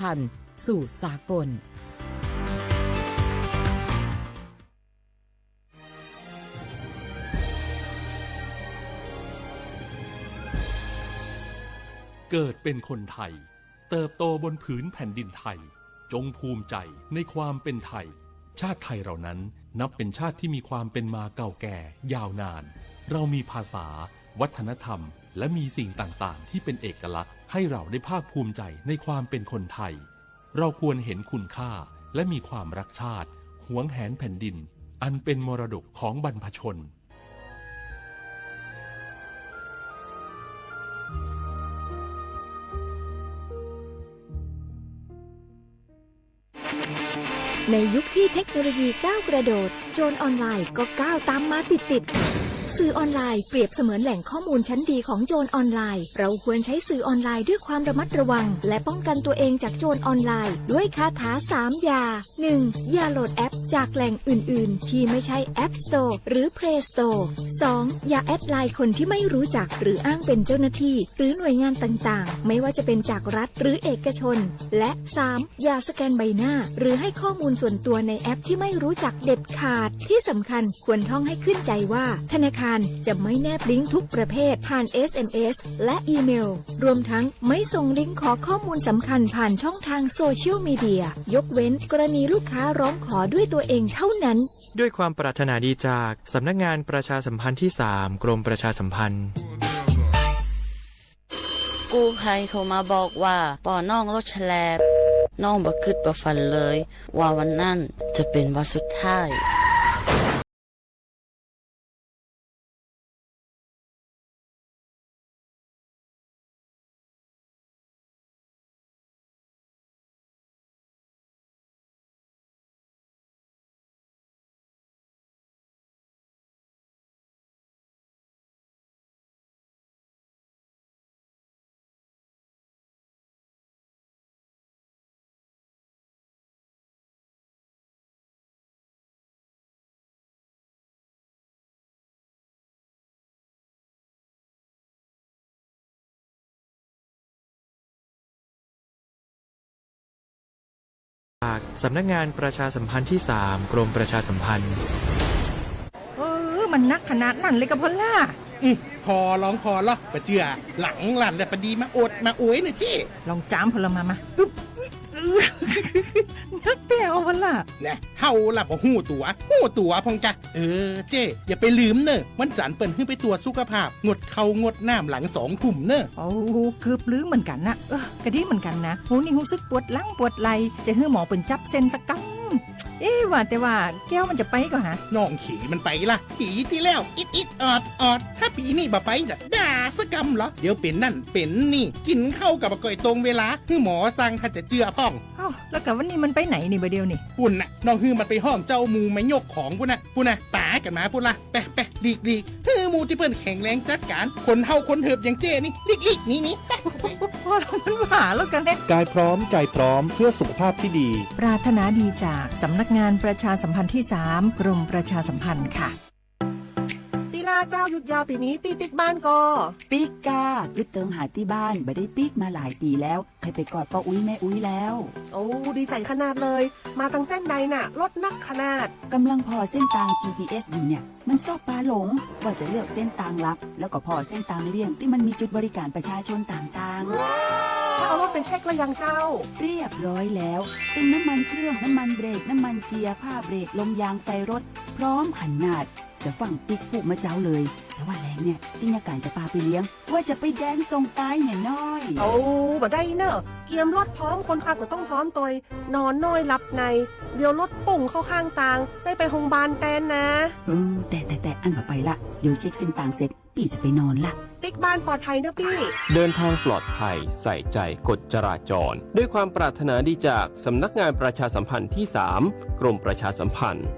พันธ์สู่สากล เกิดเป็นคนไทย เติบโตบนผืนแผ่นดินไทย จงภูมิใจในความเป็นไทย ชาติไทยเรานั้นนับเป็นชาติที่มีความเป็นมาเก่าแก่ยาวนาน เรามีภาษา วัฒนธรรม และมีสิ่งต่างๆ ที่เป็นเอกลักษณ์ ให้เราได้ภาคภูมิใจในความเป็นคนไทย เราควรเห็นคุณค่า และมีความรักชาติ หวงแหนแผ่นดิน อันเป็นมรดกของบรรพชน ในยุคที่เทคโนโลยีก้าวกระโดด โจรออนไลน์ก็ก้าวตามมาติดๆ สื่อออนไลน์เปรียบเสมือนแหล่งข้อมูลชั้นดีของโจรออนไลน์ เราควรใช้สื่อออนไลน์ด้วยความระมัดระวัง และป้องกันตัวเองจากโจรออนไลน์ด้วยคาถาสามอย่า หนึ่ง อย่าโหลดแอปจากแหล่งอื่นๆ ที่ไม่ใช่ App Store หรือ Play Store สอง อย่าแอดไลน์คนที่ไม่รู้จัก หรืออ้างเป็นเจ้าหน้าที่ หรือหน่วยงานต่างๆ ไม่ว่าจะเป็นจากรัฐหรือเอกชน และ สาม อย่าสแกนใบหน้า หรือให้ข้อมูลส่วนตัวในแอปที่ไม่รู้จักเด็ดขาด ที่สำคัญควรท่องให้ขึ้นใจว่า ธนาคารจะไม่แนบลิงก์ทุกประเภทผ่าน เอสเอ็มเอส และอีเมล รวมทั้งไม่ส่งลิงก์ขอข้อมูลสำคัญผ่านช่องทางโซเชียลมีเดีย ยกเว้นกรณีลูกค้าร้องขอด้วยตัวเองเท่านั้น ด้วยความปรารถนาดีจากสำนักงานประชาสัมพันธ์ที่สาม กรมประชาสัมพันธ์ กู้ภัยโทรมาบอกว่า ปอน้องรถแฉลบ น้องบ่คิดบ่ฝันเลย ว่าวันนั้นจะเป็นวันสุดท้าย จากสำนักงานประชาสัมพันธ์ที่สาม กรมประชาสัมพันธ์ เออ มันนักขนาดนั้นเลยกะพอลล่า อืม พอลองพอลอ บ่เจื้อ หลังลั่นแล้วปะดีมาโอดมาโอยเน่อเจ้ ลองจามพอลมา มา อึ๊บ นักแต๊อะพอลล่า แน่ เฮาล่ะบ่ฮู้ตั๋ว ฮู้ตั๋วพ่องกะ เออ เจ้ อย่าไปลืมเน่อ วันจันทร์เปิ้นหื้อไปตรวจสุขภาพ งดข้าวงดน้ำหลังสองทุ่มเน่อ โอ้ เกือบลืมเหมือนกันนะ เออ กะดีเหมือนกันนะ โห นี่ฮู้สึกปวดหลังปวดไหล่ จะหื้อหมอเปิ้นจับเส้นสักกำ เอ๊ะ ว่าแต่ว่าแก้วมันจะไปก่อฮะ น้องเขยมันไปละ ปีตี้แล้ว อิดอิดออดออด ถ้าปีนี้บ่ไปจะด่าสักกำเหรอ เดี๋ยวเป๋นนั่นเป๋นนี่ กินข้าวกะบ่ก่อยตรงเวลา หื้อหมอสั่งถ้าจะเจื้อพ่อง เอ้า แล้วกะวันนี้มันไปไหนนี่บ่าเดี่ยวนี่ ปุ้นน่ะ น้องหื้อมันไปฮ้องเจ้าหมู่มายกของปุ้นน่ะ ปุ้นน่ะ ต๋ากั๋นมาปุ้นละ ไปไป หลีกหลีก หื้อหมู่ตี้เปิ้นแข็งแรงจัดก๋าน คนเฒ่าคนเถิบอย่างเจ้นี่ หลีกหลีก หนีหนี ไปไป พอแล้วมันว่าแล้วกันเนี่ย กายพร้อมใจพร้อมเพื่อสุขภาพที่ดี ปรารถนาดีจากสำนักงานประชาสัมพันธ์ที่สาม กรมประชาสัมพันธ์ค่ะ ปีลาเจ้าหยุดยาวปีนี้ ปี้ปิ๊กบ้านก่อ ปิ๊กก้า กึ๊ดเติงหาตี้บ้าน บ่ได้ปิ๊กมาหลายปี๋แล้ว เคยไปกอดป้ออุ๊ยแม่อุ๊ยแล้ว โอ้ ดีใจ๋ขนาดเลย มาตังเส้นใดน่ะ รถนักขนาด กำลังผ่อเส้นตางจีพีเอสอยู่เนี่ย มันซอบปาหลง ว่าจะเลือกเส้นตางหลัก แล้วก็ผ่อเส้นตางเลี่ยงตี้มันมีจุดบริการประชาชนต่างๆ แล้วเอารถไปเช็คแล้วยังเจ้า เรียบร้อยแล้ว เต็มน้ำมันเครื่อง น้ำมันเบรก น้ำมันเกียร์ ผ้าเบรก ลมยาง ไฟรถ พร้อมขนาด จะฟั่งปิ๊กพูกมะเจ๊าเลย แต่ว่าแลงเนี่ย ตี้ยาก๋านจะปาไปเลี้ยง ว่าจะไปแดนส่งตายเนี่ยน้อย โอ้ บ่ได้เน่อ เกียมรถพร้อม คนขับก็ต้องพร้อมตวย นอนน้อยหลับใน เดี๋ยวรถปุ้งเข้าข้างตาง ได้ไปโฮงพยาบาลแตนนะ เออ แต่ แต่ แต่ อั้นบ่ไปละ เดี๋ยวเช็คเส้นตางเสร็จ ปี้จะไปนอนละ ปิ๊กบ้านปลอดภัยเน่อปี้ เดินทางปลอดภัย ใส่ใจกฎจราจร ด้วยความปรารถนาดีจากสำนักงานประชาสัมพันธ์ที่สาม กรมประชาสัมพันธ์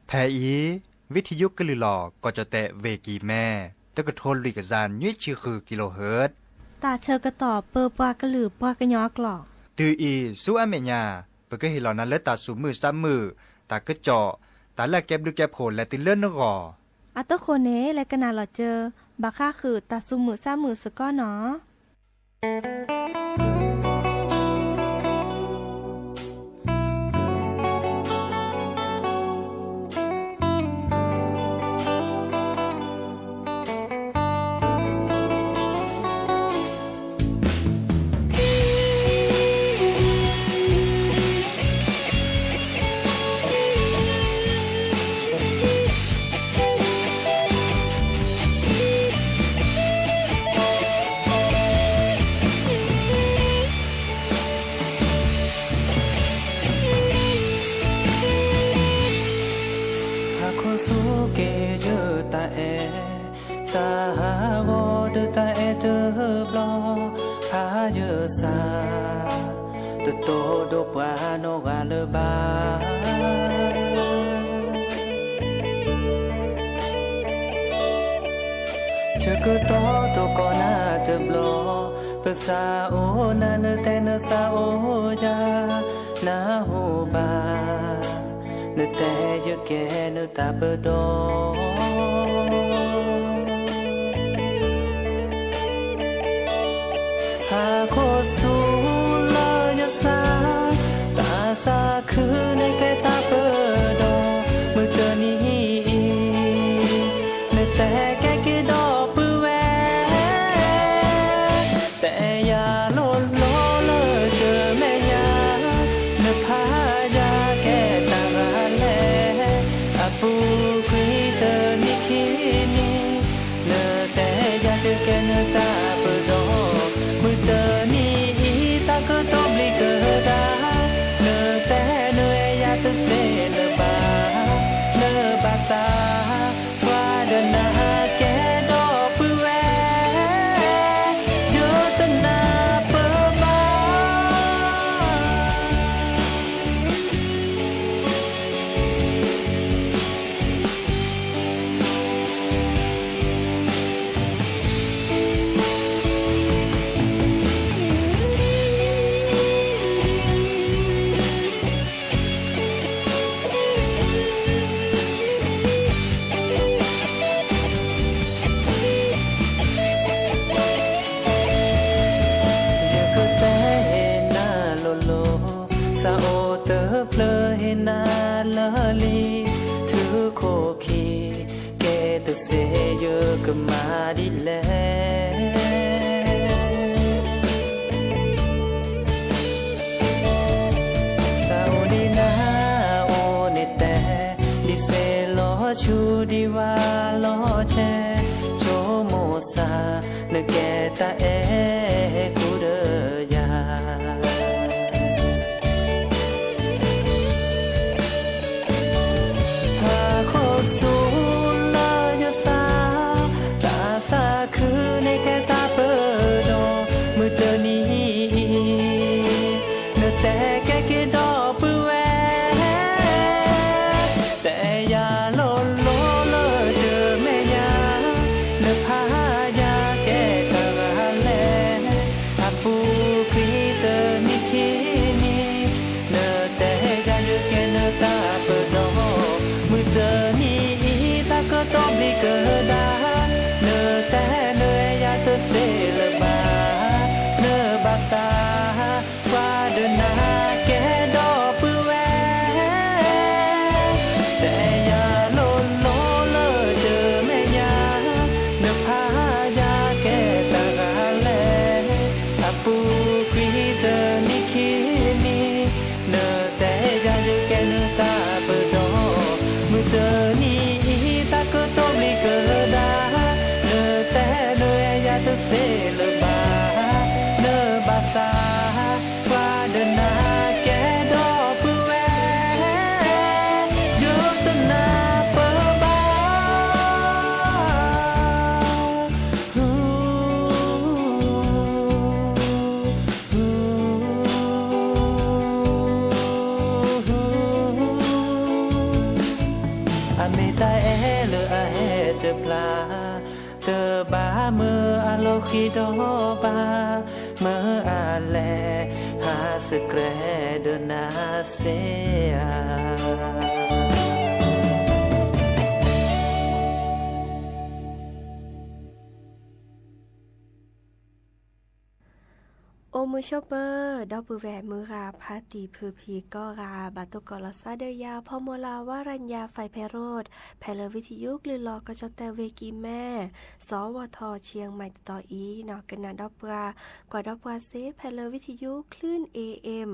ဖဲအံၤ ဝံထံယိကလုာ်လီၤ ကီၢ်ကၠီၣ်တဲၣ် ဝ့ၢ်ကံၤမဲ တကထိလွံၢ်ကယၤနွံဆံဃု ကံလိဟၢၣ်. တၢ်ဆၢကတီၢ်ပၢပှၤကလုာ်ပှၤကညီအကျိာ်. တုၤအံၤဆူအမဲာ်ညါ ပကဟ့ၣ်လီၤနၤလၢတၢ်သူၣ်မုာ်သးမုာ်, တၢ်ကစီၣ်, တၢ်လၢအကဲဘျုးကဲဖှိၣ်လဲၤတုၤလၢနဂီၢ်. အတဃိန့ၣ် လဲၤကနၣ်လီၤစၢၤ ဘၣ်ဃးဃုာ်တၢ်သူၣ်မုာ်သးမုာ်စ့ၢ်ကီးနီၤ. ဟါခီဆူက့ၤယတၢ်အဲၣ်, စးဟးဂီၤဒီးတၢ်အဲၣ်တဘျီ, ဖးယစၢ် တတိၢ်ဒိၣ်ပှၤနီၢ်ဂၤလၢၤဘၣ်. ဆၢကတီၢ်တကိးနၤတဘျီ, ပသးအိၣ်နၤ နတဲနသးအိၣ်ယၤ, နၢ်ဟူဘၣ် နတဲယကဲနတၢ်ပဒီ ဟါခီဆူလၢယသး, တၢ်သးခုန့ၣ်ကဲတၢ်ပဒီ, မုၢ်တနံၤအံၤ နတဲကဲက့ၤဒီပုၢ်ဝဲၢ်, တဲယၤလိၤလိၤလၢတမဲာ်ညါ, နဖးယၤကဲတၢ်ဂၤလဲၣ်, အပူၤကွံာ်တနံၣ်ခံနံၣ်, နတဲယၤယကဲနတၢ်ပဒီ, မုၢ်တနံၤအံၤ တၢ်ကတိၤဘျံးကဒါ, နတဲနအဲၣ်ယၤတသ့လၢၤဘၣ်, လၢဘၣ်ဆၣ် ပှၤဒီးနၤကဲဒီပုၢ်ဝဲၢ်, ယတနၢ်ပၢၢ်ဘၣ်. ယကတဲနၤလိၤလိၤ, သးအိၣ်တဖျၢၣ်ဟ့ၣ်နၤလၢာ်လံ, ထုးခိၣ်ခံ ကဲတသ့ ယကမၤဒ်လဲၣ်. သးအိၣ်ဒံးနၤအိၣ်န့ၣ်တဲ, ဒ်စ့လီၤဆူဒံးဝါလီၤဆဲး, ဆိကမိၣ်သး နကဲတၢ်အဲၣ်ကူဒီးယၤ. ဟါခီဆူလၢယသး, တၢ်သးခုန့ၣ်ကဲတၢ်ပဒီ, မုၢ်တနံၤအံၤ နတဲကဲက့ၤဒီပုၢ်ဝဲၢ်, တဲယၤလိၤလိၤလၢတမဲာ်ညါ, နဖးယၤကဲတၢ်ဂၤလဲၣ်, အပူၤကွံာ်တနံၣ်ခံနံၣ်, နတဲယၤယကဲနတၢ်ပဒီ, မုၢ်တနံၤအံၤ တၢ်ကတိၤဘျံးကဒါ, နတဲနအဲၣ်ယၤတသ့လၢၤဘၣ်, လၢဘၣ်ဆၣ် ပှၤဒီးနၤကဲဒီပုၢ်ဝဲၢ်, တဲယၤလိၤလိၤလၢတမဲာ်ညါ, နဖးယၤကဲတၢ်ဂၤလဲၣ်, အပူၤကွံာ်တနံၣ်ခံနံၣ်, နတဲယၤယကဲနတၢ်ပဒီ, မုၢ်တနံၤအံၤ တၢ်ကတိၤဘျံးကဒါ, နတဲနအဲၣ်ယၤတသ့လၢၤဘၣ်, လၢဘၣ်ဆၣ် ပှၤဒီးနၤကဲဒီပုၢ်ဝဲၢ်, ယတနၢ်ပၢၢ်ဘၣ်. မ့ၢ်အလီၢ်ဃံဒီးဘၣ်, မ့ၢ်အလဲၤဟးစကြဲးဒီးနၤစ့ဧါ. အိၣ်မုာ်ဆိးပၢၤ ဒီပုၢ်ဝဲၢ်မုၢ်ဂၤ ဖါတံၢ်ဖုဖံးကိးဂၤ ဘၣ်တိၢ်ကီးလီၤသးဒီးယၤ ဖီမီၤလၤ ဝါရၤညါ ဖဲးဖဲးရိၣ် ဖဲလၢဝံထယုကလုၢ်လီၤကီၢ်ကၠီၣ်တဲၣ်ဝ့ၢ်ကံၢ်မဲ စီၤဝီၤထီၣ် ဆံၣ်မဲၣ်တတီၤအံၤ ကနၣ်ဒီးပှၤ ကွၢ်ဒီးပှၤစ့ ဖဲလၢဝံထယု คลื่น เอ เอ็ม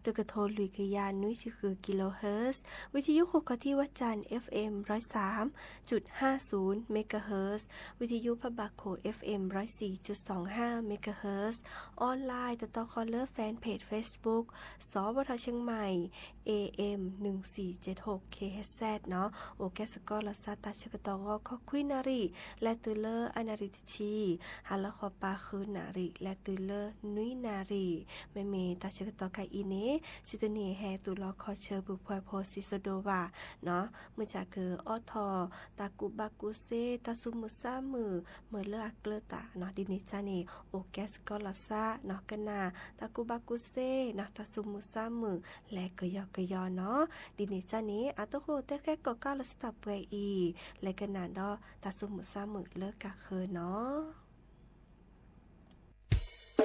တကထိလွံၢ်ကယၤနွံဆံဃု kilohertz ဝံထယုဃိးခီၣ်ထံးဝၣ်ကၠၣ် เอฟเอ็ม ร้อยสามจุดห้าศูนย์ megahertz ဝံထယုဖးဘၣ်ခိၣ် เอฟเอ็ม ร้อยสี่จุดสองห้า megahertz online တတီၤဃီလၢ fanpage Facebook စီၤဝီၤထီၣ်ဆံၣ်မဲၣ် เอ เอ็ม หนึ่งสี่เจ็ดหก เคเอชซี နီၤ အိၣ်ကဲစ့ၢ်ကီးလီၤသးတၢ်ဆၢကတီၢ်ဂီၤခီခွံနၣ်ရံၣ် လဲၤတုၤလၢအနၣ်ရံၣ်တဆံ, ဟါလီၤဃီၤပၤဃုနၣ်ရံၣ် လဲၤတုၤလၢနွံနၣ်ရံၣ်, မ့မ့ၢ်တၢ်ဆၢကတီၢ်ခဲအံၤန့ၣ် စံးတန့ၢ်ဟဲတူၢ်လီၤခီဆၢပူၤဖျဲးဖိစံးစိၤဒိၣ်ဘၣ်နီၤ, မုၢ်ဆါကအိးထီၣ် တၢ်ကူၣ်ဘၣ်ကူၣ်သ့ တၢ်သူၣ်မုာ်သးမုာ် မ့ၢ်လၢအကျၢၤတၢ်နီၤ, ဒ်န့ၣ်ကန့ၣ် အိၣ်ကဲစ့ၢ်ကီးလီၤသးနီၤ, ကနၣ်တၢ်ကူၣ်ဘၣ်ကူၣ်သ့နီၤ, တၢ်သူၣ်မုာ်သးမုာ် လဲၤကယီကယီနီၤ, ဒ်န့ၣ်ကန့ၣ် အသကိးတဲဃဲကိးကးလီၤစတၢ်ပှဲၤအံၤ, လဲၤကနၣ်ဒီးတၢ်သူၣ်မုာ်သးမုာ်လၢကဃၢၤနီၤ. လီ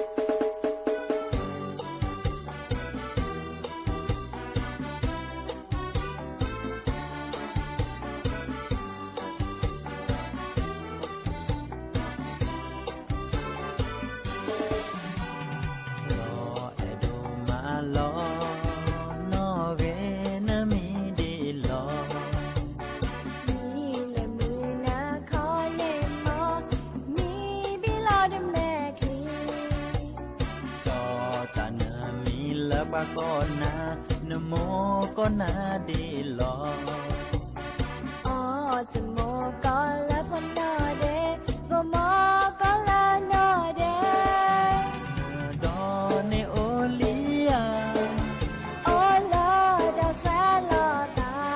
ၤအဲၣ်ဒိးမၤလီၤ နီၣ်ဂ့ၤနမံၤဒ်လီၤ. မံၤလၢမုၢ်နၤခီန့ၣ်မီၤ, မံၤဘံလီၤဒီးမဲာ်ချံ. ကၠီတၢ်နမံၤလၢပှၤကိးနၤ, နမိၢ်ကိးနၤဒ်လီၤ. အီၣ်တမိၢ်ကီၢ်လၢဖိနီၢ်ဒဲး, ဂီၤမီၢ်ကီၢ်လၢနီၢ်ဒဲး. နဒီန့ၣ်အိၣ်လံဧါ, အိၣ်လၢဒီးဆွဲလီၤသး.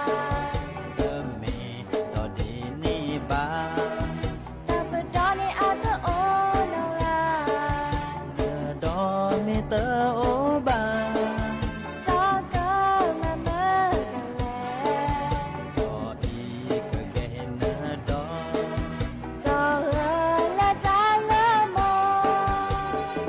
တမ့ၢ်ဒီးဒ်န့ၣ်ဘၣ်, တၢ်ပဒီန့ၣ်အတအိၣ်နီတဂၤ. နဒီမ့ၢ်တအိၣ်ဘၣ်, တၢ်ကမၤမုာ်ဒ်လဲၣ်. ဒီးအံၤကကဲနဒီ, တဂၤလၢတၢ်လၢမီၢ်.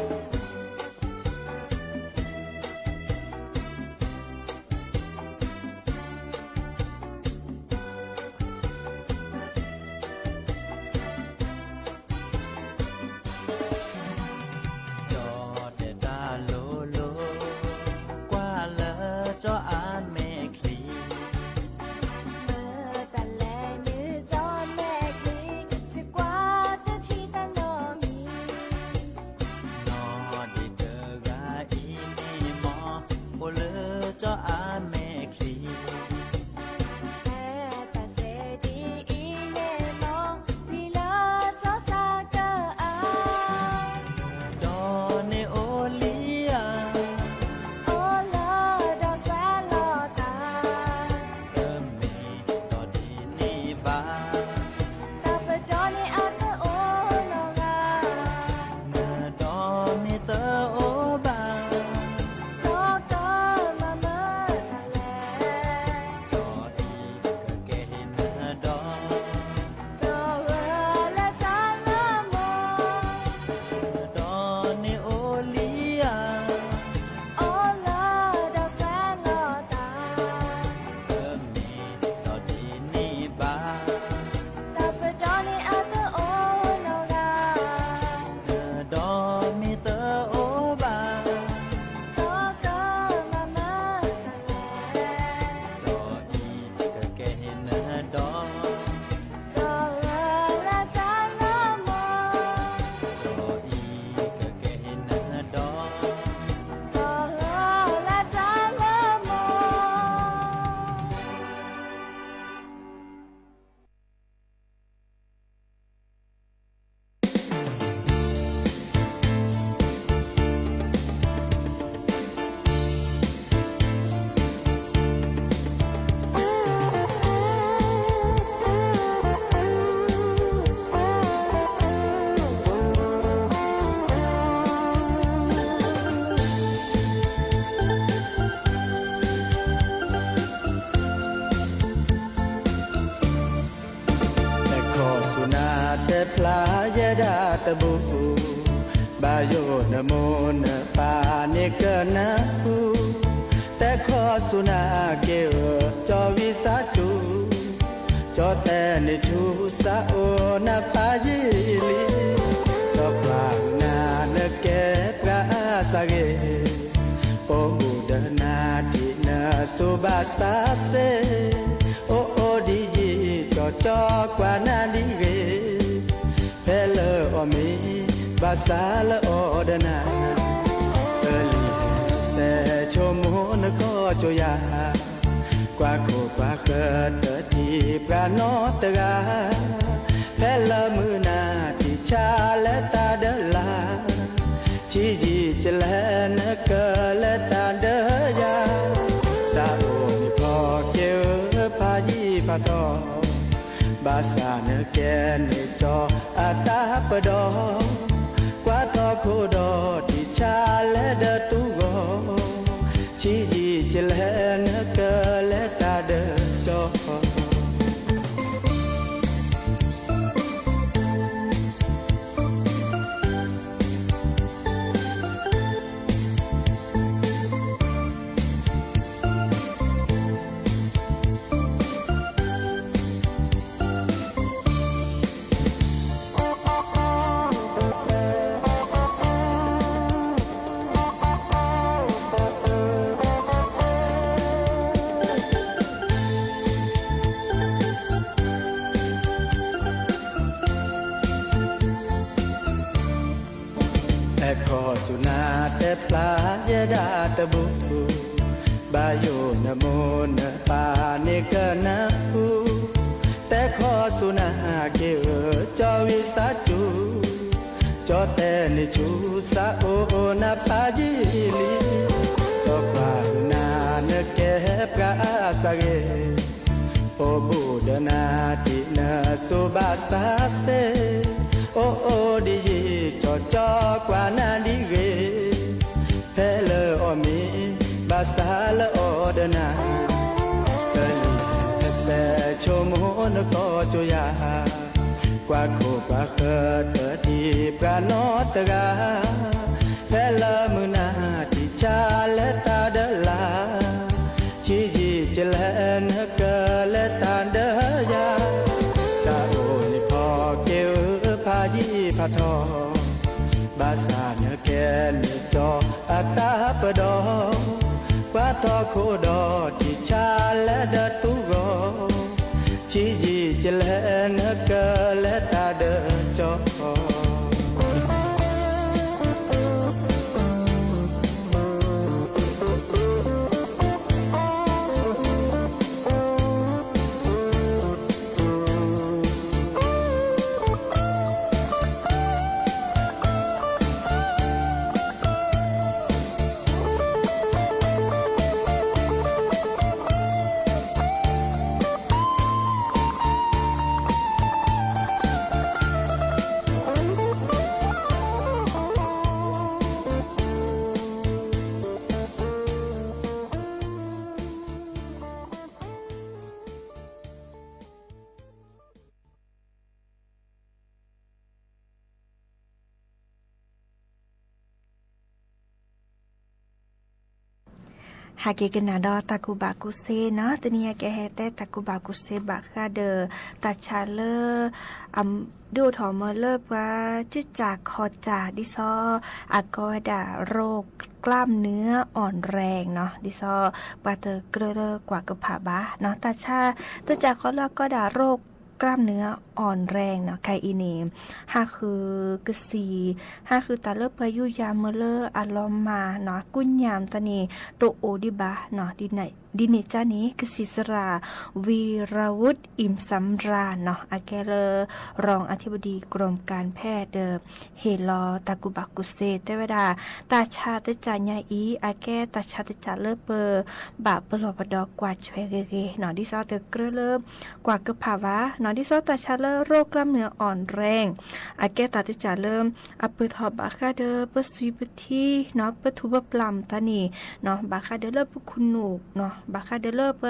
ကၠီတဲတၢ်လိၤလိၤ, ကွၢ်လၢကၠီအမဲာ်ချံ. မတၤလဲၣ်နကၠီမဲာ်ချံ, ယကွၢ်တထံၣ်တၢ်နီတမံၤ. နီၢ်ဒံးတဂၤအံၤန့ၣ်မီၢ်, အိၣ်လၢကၠီအမဲာ်ချံ. ဟဲတၢ်စဲဒ်အံၤန့ၣ်မီၢ်, လံလၢကၠီစးကၢအါ. နဒီန့ၣ်အိၣ်လံဧါ, အိၣ်လၢဒီးဆွဲလီၤသး. တမ့ၢ်ဒီးဒ်န့ၣ်ဘၣ်, တၢ်ပဒီန့ၣ်အတအိၣ်နီတဂၤ. နဒီမ့ၢ်တအိၣ်ဘၣ်, တၢ်ကမၤမုာ်ဒ်လဲၣ်. ယိာ်နမိၢ်နပၢ်န့ၣ်ကနၢ်ဟူ, တဲခီဆူနၤက့ၤဧၢ ကၠီဝံသးစူၤ, ကၠီတဲန့ၣ်ဆူသးအိၣ်နဖးယံာ်လံ, ဒီးပှၤနၤနကဲပှၤအါစၢ်ဂ့ၤ, အိၣ်ဘူးဒီးနၤဒ်နစိၤဘၣ်ဆၣ်စ့ၢ်, အိၣ်အိၣ်ဒ်ယံာ်ကၠီကၠီကွၢ်နၤဒ်ဂ့ၤ ဖဲလၢအီၣ်မ့ၤ ဘၣ်ဆၣ်လၢအီၤဒီးနၤ, ပလံၤစဲဆိကမိၣ်နကီၢ်ကၠိယၤ, ကွၢ်ခိၣ်ကွၢ်ဃၢၤတထံၣ်ပှၤနီတဂၤ, ဖဲလၢမုၢ်နၤထံၣ်ဆါလဲၤတၢ်ဒီးလၢ်, ဆံးယံာ်ကလဲၤနကလဲၤတၢ်ဒီးယၤ, သးအိၣ်န့ၣ်ဖီက့ၤဧၢ ဖးယံာ်ဖးထီၣ် ဘၣ်ဆၣ်နကဲန့ၣ်ကၠီအတၢ်ပဒီ, ကွၢ်ထီၣ်ခိၣ်ဒီးထံၣ်ဆါလဲၤဒီးတူၢ်ဂီၤ, ဆံးယံာ်ကလဲၤနကလဲၤတၢ်ဒီးကၠီ ဟဲခီဆူနၤတဲဖျါယဲဒၣ်တဘိ, ဘၣ်ယိၣ်နမိၢ်နပၢ်န့ၣ်ကနၢ်ဟူ, တဲခီဆူနၤက့ၤဧၢ ကၠီဝံသးစူၤ, ကၠီတဲန့ၣ်ဆူသးအိၣ်နဖးယံာ်လံ, ကၠီကွၢ်နၤနကဲပှၤအါစၢ်ဂ့ၤ အိၣ်ဘူးဒီးနၤဒ်နစိၤဘၣ်ဆၣ်စ့ၢ်, အိၣ်အိၣ်ဒ်ယံာ်ကၠီကၠီကွၢ်နၤဒ်ဂ့ၤ, ဖဲလၢအီၣ်မ့ၤ ဘၣ်ဆၣ်လၢအီၤဒီးနၤ, ပလံၤစဲဆိကမိၣ်နကီၢ်ကၠိယၤ, ကွၢ်ခိၣ်ကွၢ်ဃၢၤတထံၣ်ပှၤနီတဂၤ, ဖဲလၢမုၢ်နၤထံၣ်ဆါလဲၤတၢ်ဒီးလၢ်, ဆံးယံာ်ကလဲၤနကလဲၤတၢ်ဒီးယၤ, သးအိၣ်န့ၣ်ဖီက့ၤဧၢ ဖးယံာ်ဖးထီၣ်, ဘၣ်ဆၣ်နကဲန့ၣ်ကၠီအတၢ်ပဒီ, ကွၢ်ထီၣ်ခိၣ်ဒီးထံၣ်ဆါလဲၤဒီးတူၢ်ဂီၤ, ဆံးယံာ်ကလဲၤနကလဲၤတၢ်ဒီးကၠီ ဟဲက့ၤကနၣ်ဒီးတၢ်ကူၣ်ဘၣ်ကူၣ်သ့နီၤ, တနံၤအံၤကဟဲတဲတၢ်ကူၣ်ဘၣ်ကူၣ်သ့ဘၣ်ဃးဒီး တၢ်ဆါလၢ ဒုးအိၣ်ထီၣ်မ့ၢ်လၢပှၤကၠံၣ်စၢ်ခီၣ်စၢ် ဒ်သိးအကိးဝဲဒၣ် โรคกล้ามเนื้ออ่อนแรง နီၤ, ဒ်သိးပှၤတကြၢးလၢကွၢ်ကဖၣ်ဘၣ်နီၤ, တၢ်ဆါ တၢ်စၢ်ဃီလၢအကိးဝဲဒၣ် โรคกล้ามเนื้ออ่อนแรง နီၤ, ခဲအံၤန့ၣ် ဟးဃုကစံၣ် ဟးဃုတၢ်လၢပှၤယူးယၤမ့ၢ်လၢအလီၤမၢ်နီၤ, အကူညၢ်မတၤန့ၣ် တအိၣ်ဒံးဘၣ်နီၤ, ဒ်န့ၣ်ကါန့ၣ် ကစံၣ်စရၣ် วีรวุฒิ อิ่มสำราญ နီၤ, အကဲလၢ รองอธิบดีกรมการแพทย์ ဒီး ဟ့ၣ်လီၤတၢ်ကူၣ်ဘၣ်ကူၣ်သ့ တဲဝဲဒၣ် တၢ်ဆါတၢ်စၢ်ညါအံၤ အကဲတၢ်ဆါတၢ်စၢ်လၢပဘၣ်ပလီၢ်ပဒီကွၢ်ဆွဲဂ့ၤဂ့ၤနီၤ, ဒ်သိးတကြၢးလၢကွၢ်ကဖၣ်ဘၣ်နီၤ, ဒ်သိးတၢ်ဆါလၢ โรคกล้ามเนื้ออ่อนแรง အကဲတၢ်တၢ်စၢ်လၢ အပၢၢ်ထီၣ်ဘၣ်ဃးဒီးပစွံပထံနီၤ, ပထူၣ်ပပျၢ်မတၤန့ၣ်နီၤ, ဘၣ်ဃးဒီးလၢပခူၣ်နူာ်နီၤ, ဘၣ်ဃးဒီးလၢပ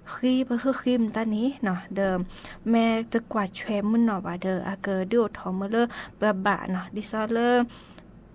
ဃံပဃၢဃံမတၤန့ၣ်နီၤ, ဒီးမ့ၢ်တကွၢ်ဆွဲမုၢ်နီၢ်ဘၣ်ဒီး အကဒုးအိၣ်ထီၣ်မ့ၢ်လၢပဘၣ်နီၤ, ဒ်သိးလၢ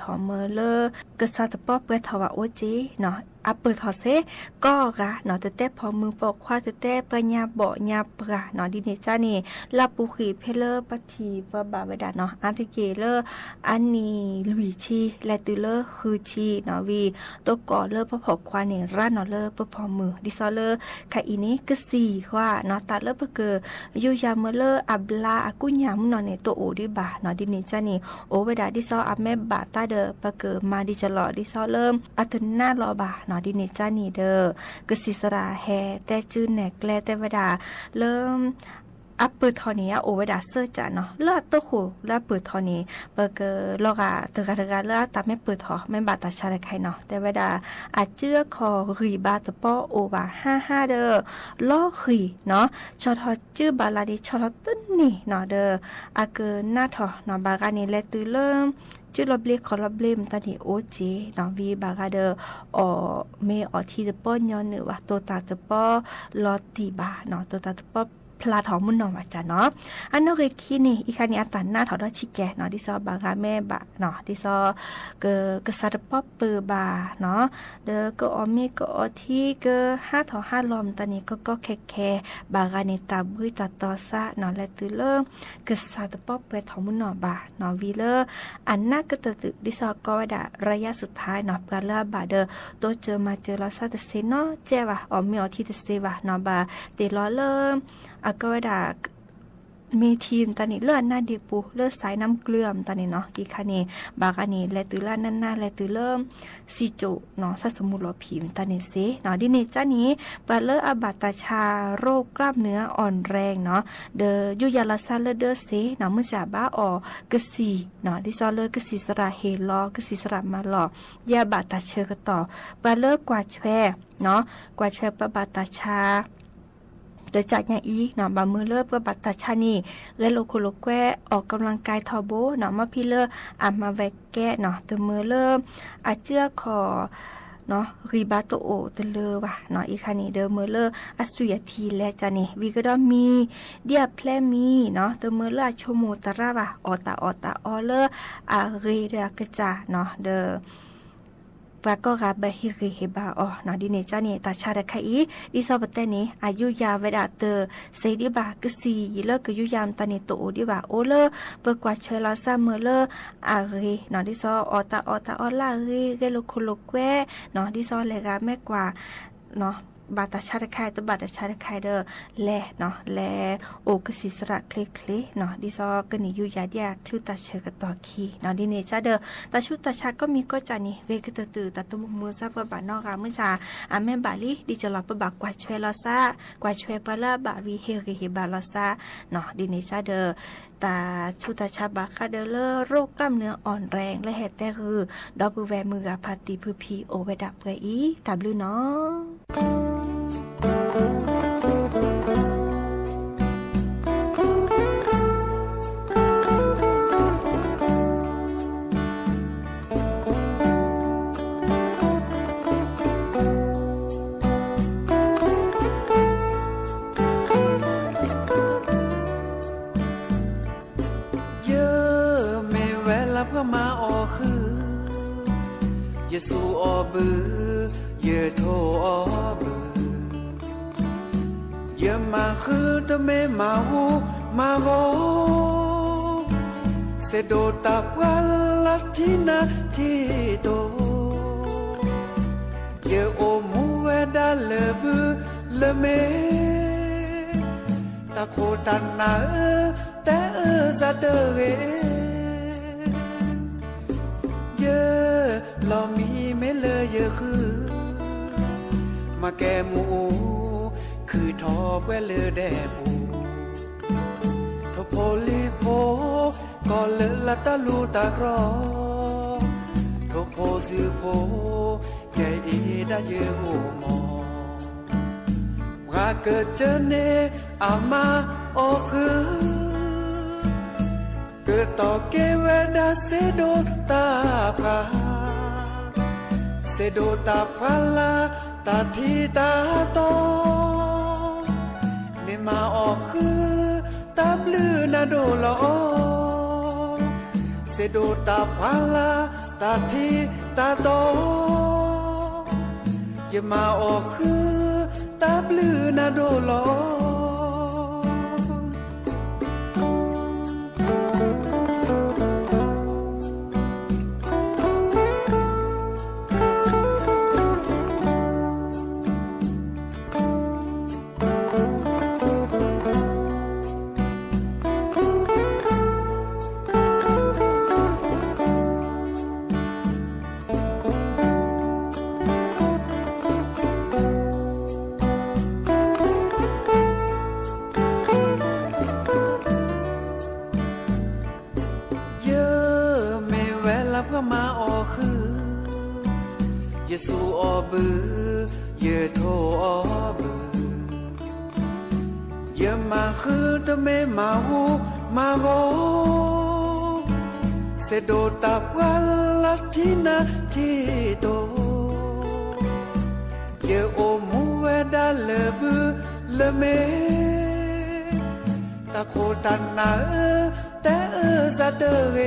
အပၢၢ်ထီၣ်မၢလၢ ကစၢ်တပီၢ်ပှဲၤထီၣ်ဘၣ်အိၣ်က့နီၤ, အပၢၢ်ထီၣ်စ့ၢ်ကီးဂၤနီၤ, တတဲဖီမုၢ်ပိာ်ခွါ တတဲပှၤညါဘီၣ်ညါပှၢ်နီၤ, ဒ်န့ၣ်ကန့ၣ် လၢအပူၤကွံာ်ဖဲလၢပှၤထံၣ်ပှၤဘၣ်ဝဲဒၣ်နီၤ, အါတက့ၢ်လၢ အနံၣ်လွံၢ်ဆံ လဲၤတုၤလၢဃုဆံနီၤ, ဝံၤ တကိးလၢပှၤဖီၣ်ခွါန့ၣ် ရၤနီၤလၢပဖီမုၢ်, ဒ်သိးလၢ ခဲအံၤန့ၣ် ကသံၣ်ဃီနီၤ, တၢ်လၢပကယူးယၤမၢလၢအဘျါအကူညၢ်မုၢ်နီၤန့ၣ် တအိၣ်ဒံးဘၣ်နီၤ, ဒ်န့ၣ်ကန့ၣ် အိၣ်ဝဲဒၣ်ဒ်သိးအမဲဘၣ်တၢ်ဒီး ပကမၤဒံးကလီၤ ဒ်သိးလၢ အတနါလီၤဘၣ်နီၤ, ဒ်န့ၣ်ကန့ၣ်ဒီး ကသံၣ်သရၣ်ဟဲတဲစုနဲၣ်ကျဲတဲဝဲဒၣ် လၢ အပၢၢ်ထီၣ်န့ၣ် အအိၣ်ဝဲဒၣ်စၢကၠးနီၤ, လၢအတၢ်ဃိၣ်လၢအပၢၢ်ထီၣ်န့ၣ် ပကလီၤဂာ်တဂၤတဂၤလၢအတၢ်မ့ၢ်ပၢၢ်ထီၣ် မ့ၢ်ဘၣ်တၢ်ဆါတခါအံၤနီၤ, တဲဝဲဒၣ် အစုအခီၣ်ဂံၢ်ဘါသပီးအိၣ်ဘၣ်ဟါဟါဒီး လီၤဃံၤနီၤ, ဆီၣ်ထီၣ်စုဘၣ်လၢ်န့ၣ် ဆီၣ်ထီၣ်တန့ၢ်နီၤ, ဒီး အကနၣ်ထီၣ်နီၤ, ဘၣ်ဂၤန့ၣ် လဲၤတုၤလၢ စုလီၤဘျ့ခီၣ်လီၤဘျ့မတၤန့ၣ်အိၣ်က့နီၤ, ဝံၤဘၣ်ဂၤဒီး အီၣ်မ့ၤအီထံသပီးညီနုၢ်ဘၣ်, တိၢ်တၢ်သပီးလီၤတံၢ်ဘၣ်နီၤ, တိၢ်တၢ်သပီးဖျါထီၣ်မုၢ်နီၤဘၣ်ကၢ်နီၤ, အနီၣ်ဂ့ၤခံန့ၣ် အံၤခါန့ၣ် အတၢ်နါထီၣ်ဒီးဆံးကဲနီၤ, ဒ်သိးဘၣ်ဂၤမ့ၢ်ဘၣ်နီၤ, ဒ်သိး က ကစၢ်တပီၢ်ပၢၢ်ဘၣ်နီၤ, ဒီးကအီၣ်မ့ၤကအီထံ ကဟးထီၣ်ဟးလီၤမတၤန့ၣ် ကီကီခဲခဲ, ဘၣ်ဂၤန့ၣ် တၢ်ဘှံးတၢ်တီၤစးနီၤ, လဲၤတုၤလၢ ကစၢ်တပီၢ်ပှဲၤထီၣ်မုၢ်နီၤဘၣ်နီၤ, ဝံၤလၢ အနၢ်ကတၢၢ်တုၤ ဒ်သိးအကိးဝဲဒၣ် ရယါစူၤထါနီၤ, ပှၤလၢအဘၣ်ဒီး တိစၢၤမၤစၢၤလီၤစၢ်တသ့နီတစဲးဘၣ်, အီၣ်မ့ၤအီထံတသ့ဘၣ်နီၤ, ဘၣ်တ့ၢ်လီၤလၢ အကိးဝဲဒၣ် မ့ၢ်ထံမတၤန့ၣ် လၢအနါဒ့ပူၤ လၢစဲးနါကျၢၤမတၤန့ၣ်နီၤ, အံၤခါန့ၣ် ဘၣ်ဂၤန့ၣ် လဲၤတုၤလၢအနၢ်နၢ် လဲၤတုၤလၢ စံၣ်စိၣ်နီၤ, စၢ်သမူလီၤဖံးမတၤန့ၣ်စ့နီၤ, ဒ်န့ၣ်ကန့ၣ် ပှၤလၢအဘၣ်တၢ်ဆါ โรคกล้ามเนื้ออ่อนแรงနီၤ, ဒီးယူးယၤလီၤစၢ်လၢဒၢစ့နီၤ, မုၢ်စၢ်ဘၣ်အီၣ်ကသံၣ်နီၤ, ဒ်သိးလၢကသံၣ်သရၣ်ဟ့ၣ်လီၤ ကသံၣ်သရၣ်မၤလီၤ, ယဘၣ်တၢ်ဆၢကတီၢ်, ပှၤလၢကွၢ်ဆွဲနီၤ, ကွၢ်ဆွဲပှၤဘၣ်တၢ်ဆါ တကးညါအံၤနီၤ, ဘၣ်မၢလၢပှၤဘၣ်တၢ်ဆါန့ၣ် ဂဲၤလိာ်ခိၣ်လိာ်ကွဲ အီၣ်ကံလၤကဲထီဘိနီၤ, မ့ၢ်ဖဲလၢအမၤဝဲကဲနီၤ, တမၢလၢ အစုအခီၣ် ဂံၢ်ဘါတအိၣ်တလၢဘၣ်နီၤ, အံၤခါန့ၣ် ဒီးမၢလၢအသွံၣ်အထံလဲကန့ၣ် ဝံၤကဒီးမံၤ ဒ်အဖျဲမံၤနီၤ, တမၢလၢအဆိကမိၣ်သရၣ်ဘၣ်, အီၣ်တၢ်အီၣ်တၢ်အီလၢအဂ့ၤဒီးအကစၢ်နီၤ, ဒီး ပှၤကိးဂၤဘၣ်ဟ့ၣ်ဂံၢ်ဟ့ၣ်ဘါအီၤနီၤ, ဒ်န့ၣ်ကန့ၣ် တၢ်ဆါတခါအံၤ ဒ်သိးပတဲန့ၣ် အယူးယၤဝဲဒၣ်တစ့ဒံးဘၣ်, ကသံၣ်လၢကယူးယၤမတၤန့ၣ်တအိၣ်ဒံးဘၣ်, အိၣ်လၢပကွၢ်ဆွဲလီၤစၢ်မၢလၢအဂ့ၤနီၤ, ဒ်သိးအီၣ်တၢ်အီၣ်တၢ်အီလၢအဂ့ၤ ဂဲၤလိာ်ခိၣ်လိာ်ကွဲနီၤ, ဒ်သိးလဲၤဂၤမ့ၢ်ကွၢ် ဘၣ်တၢ်ဆါတခါ တဘၣ်တၢ်ဆါတခါဒီး လဲၤနီၤ, လဲၤအိၣ်ကသံၣ်သရၣ်ချ့ချ့နီၤ, ဒ်သိးကန့ၢ်ယူးယၤဒ်အချုးတၢ်ဆၢကတီၢ်ခံနီၤ, ဒ်န့ၣ်ကဒီး တၢ်ဆူးတၢ်ဆါကိးမံၤကိးကၠးန့ၣ် ဂ့ၤကတၢၢ်တုၤ တၢ်တမုာ်မုာ်စၢ်ပှၤဘၣ်နီတဂၤ မုၢ်ဆါ အမ့ၢ်ဘၣ်လံ ဒ်ကလီၤပဘၣ်ကွၢ်ဆွဲလီၤစၢ်, ကွၢ်ဆွဲပှၤလၢအဘၣ်ဝံၤဟ့ၣ်ဂံၢ်ဟ့ၣ်ဘါလီၤစၢ်နီၤ, ဒ်န့ၣ်ကဒီး တၢ်ဆူးတၢ်ဆါဘၣ်ဃးဒီးလၢ โรคกล้ามเนื้ออ่อนแรง လၢဟဲတဲဂုာ် ဒီပုၢ်ဝဲၢ်မုၢ်ဂၤဖါတံၢ်ဖုဖံအိၣ်ဝဲဒၣ်ပှဲၤအံၤ တၢ်ဘျုးနီၤ. ယမ့ၢ်ဝဲလၢပှၤမၤအီၣ်ဃုာ်, ယစူးအီၣ်ဘု, ယထိးအီၣ်ဘု, ယမၤဃုာ်တမ့ၢ်မၤဟူမၤဂီၤ, စ့ဒိးတၢ်ပှၢ်လၢထံနါထံတိ, ယအိၣ်မူဝဲဒၣ်လၢဘုလၢမ့ၢ်, တၢ်ခိၣ်တၢ်နၢ်ဧၢ, တဲအၢစၢ်တဂ့ၤ, ယလီၤမံမ့ၢ်လၢယဃု, မၤကဲမူးအူ, ခုၣ်ထီၣ်ပှဲၤလၢဒဲးပူၤ, ထိၣ်ဖိလံၤဖိ, ကီၢ်လၢလၢတၢ်လူၤတၢ်ရီ, ထိၣ်ဖိစုဖိ, ကဲအံၤဒၣ်ယအိၣ်မီၤ ပှၤကစၢၢ်န့ၣ်အမၤအီၣ်ဃုာ်, ကတီၤက့ၤဝဲဒၣ်စ့ဒိးတၢ်ပှၢ်, စ စ့ဒိးတၢ်ပှၢ်လၢ်တၢ်ထံတၢ်တီ, မ့ၢ်မၤအီၣ်ဃု တၢ်ဘျုးနၤဒိၣ်လီၤ. စ့ဒိးတၢ်ပှၢ်လၢ်တၢ်ထံတၢ်တီ, ယမၤအီၣ်ဃု တၢ်ဘျုးနၤဒိၣ်လီၤ. ယမ့ၢ်ဝဲလၢပှၤမၤအီၣ်ဃု, ယစူးအီၣ်ဘု, ယထိၣ်အီၣ်ဘု, ယမၤဃုတမ့ၢ်မၤဟူမၤဂီၤ, စ့ဒိးတၢ်ပှၢ်လၢ်ထံနၤထံတိၢ်, ယအိၣ်မူဝဲဒၣ်လၢဘုလၢမ့ၢ်, တၢ်ခိၣ်တၢ်နၢ်ဧၢ, တဲအၢစးတဂ့ၤ,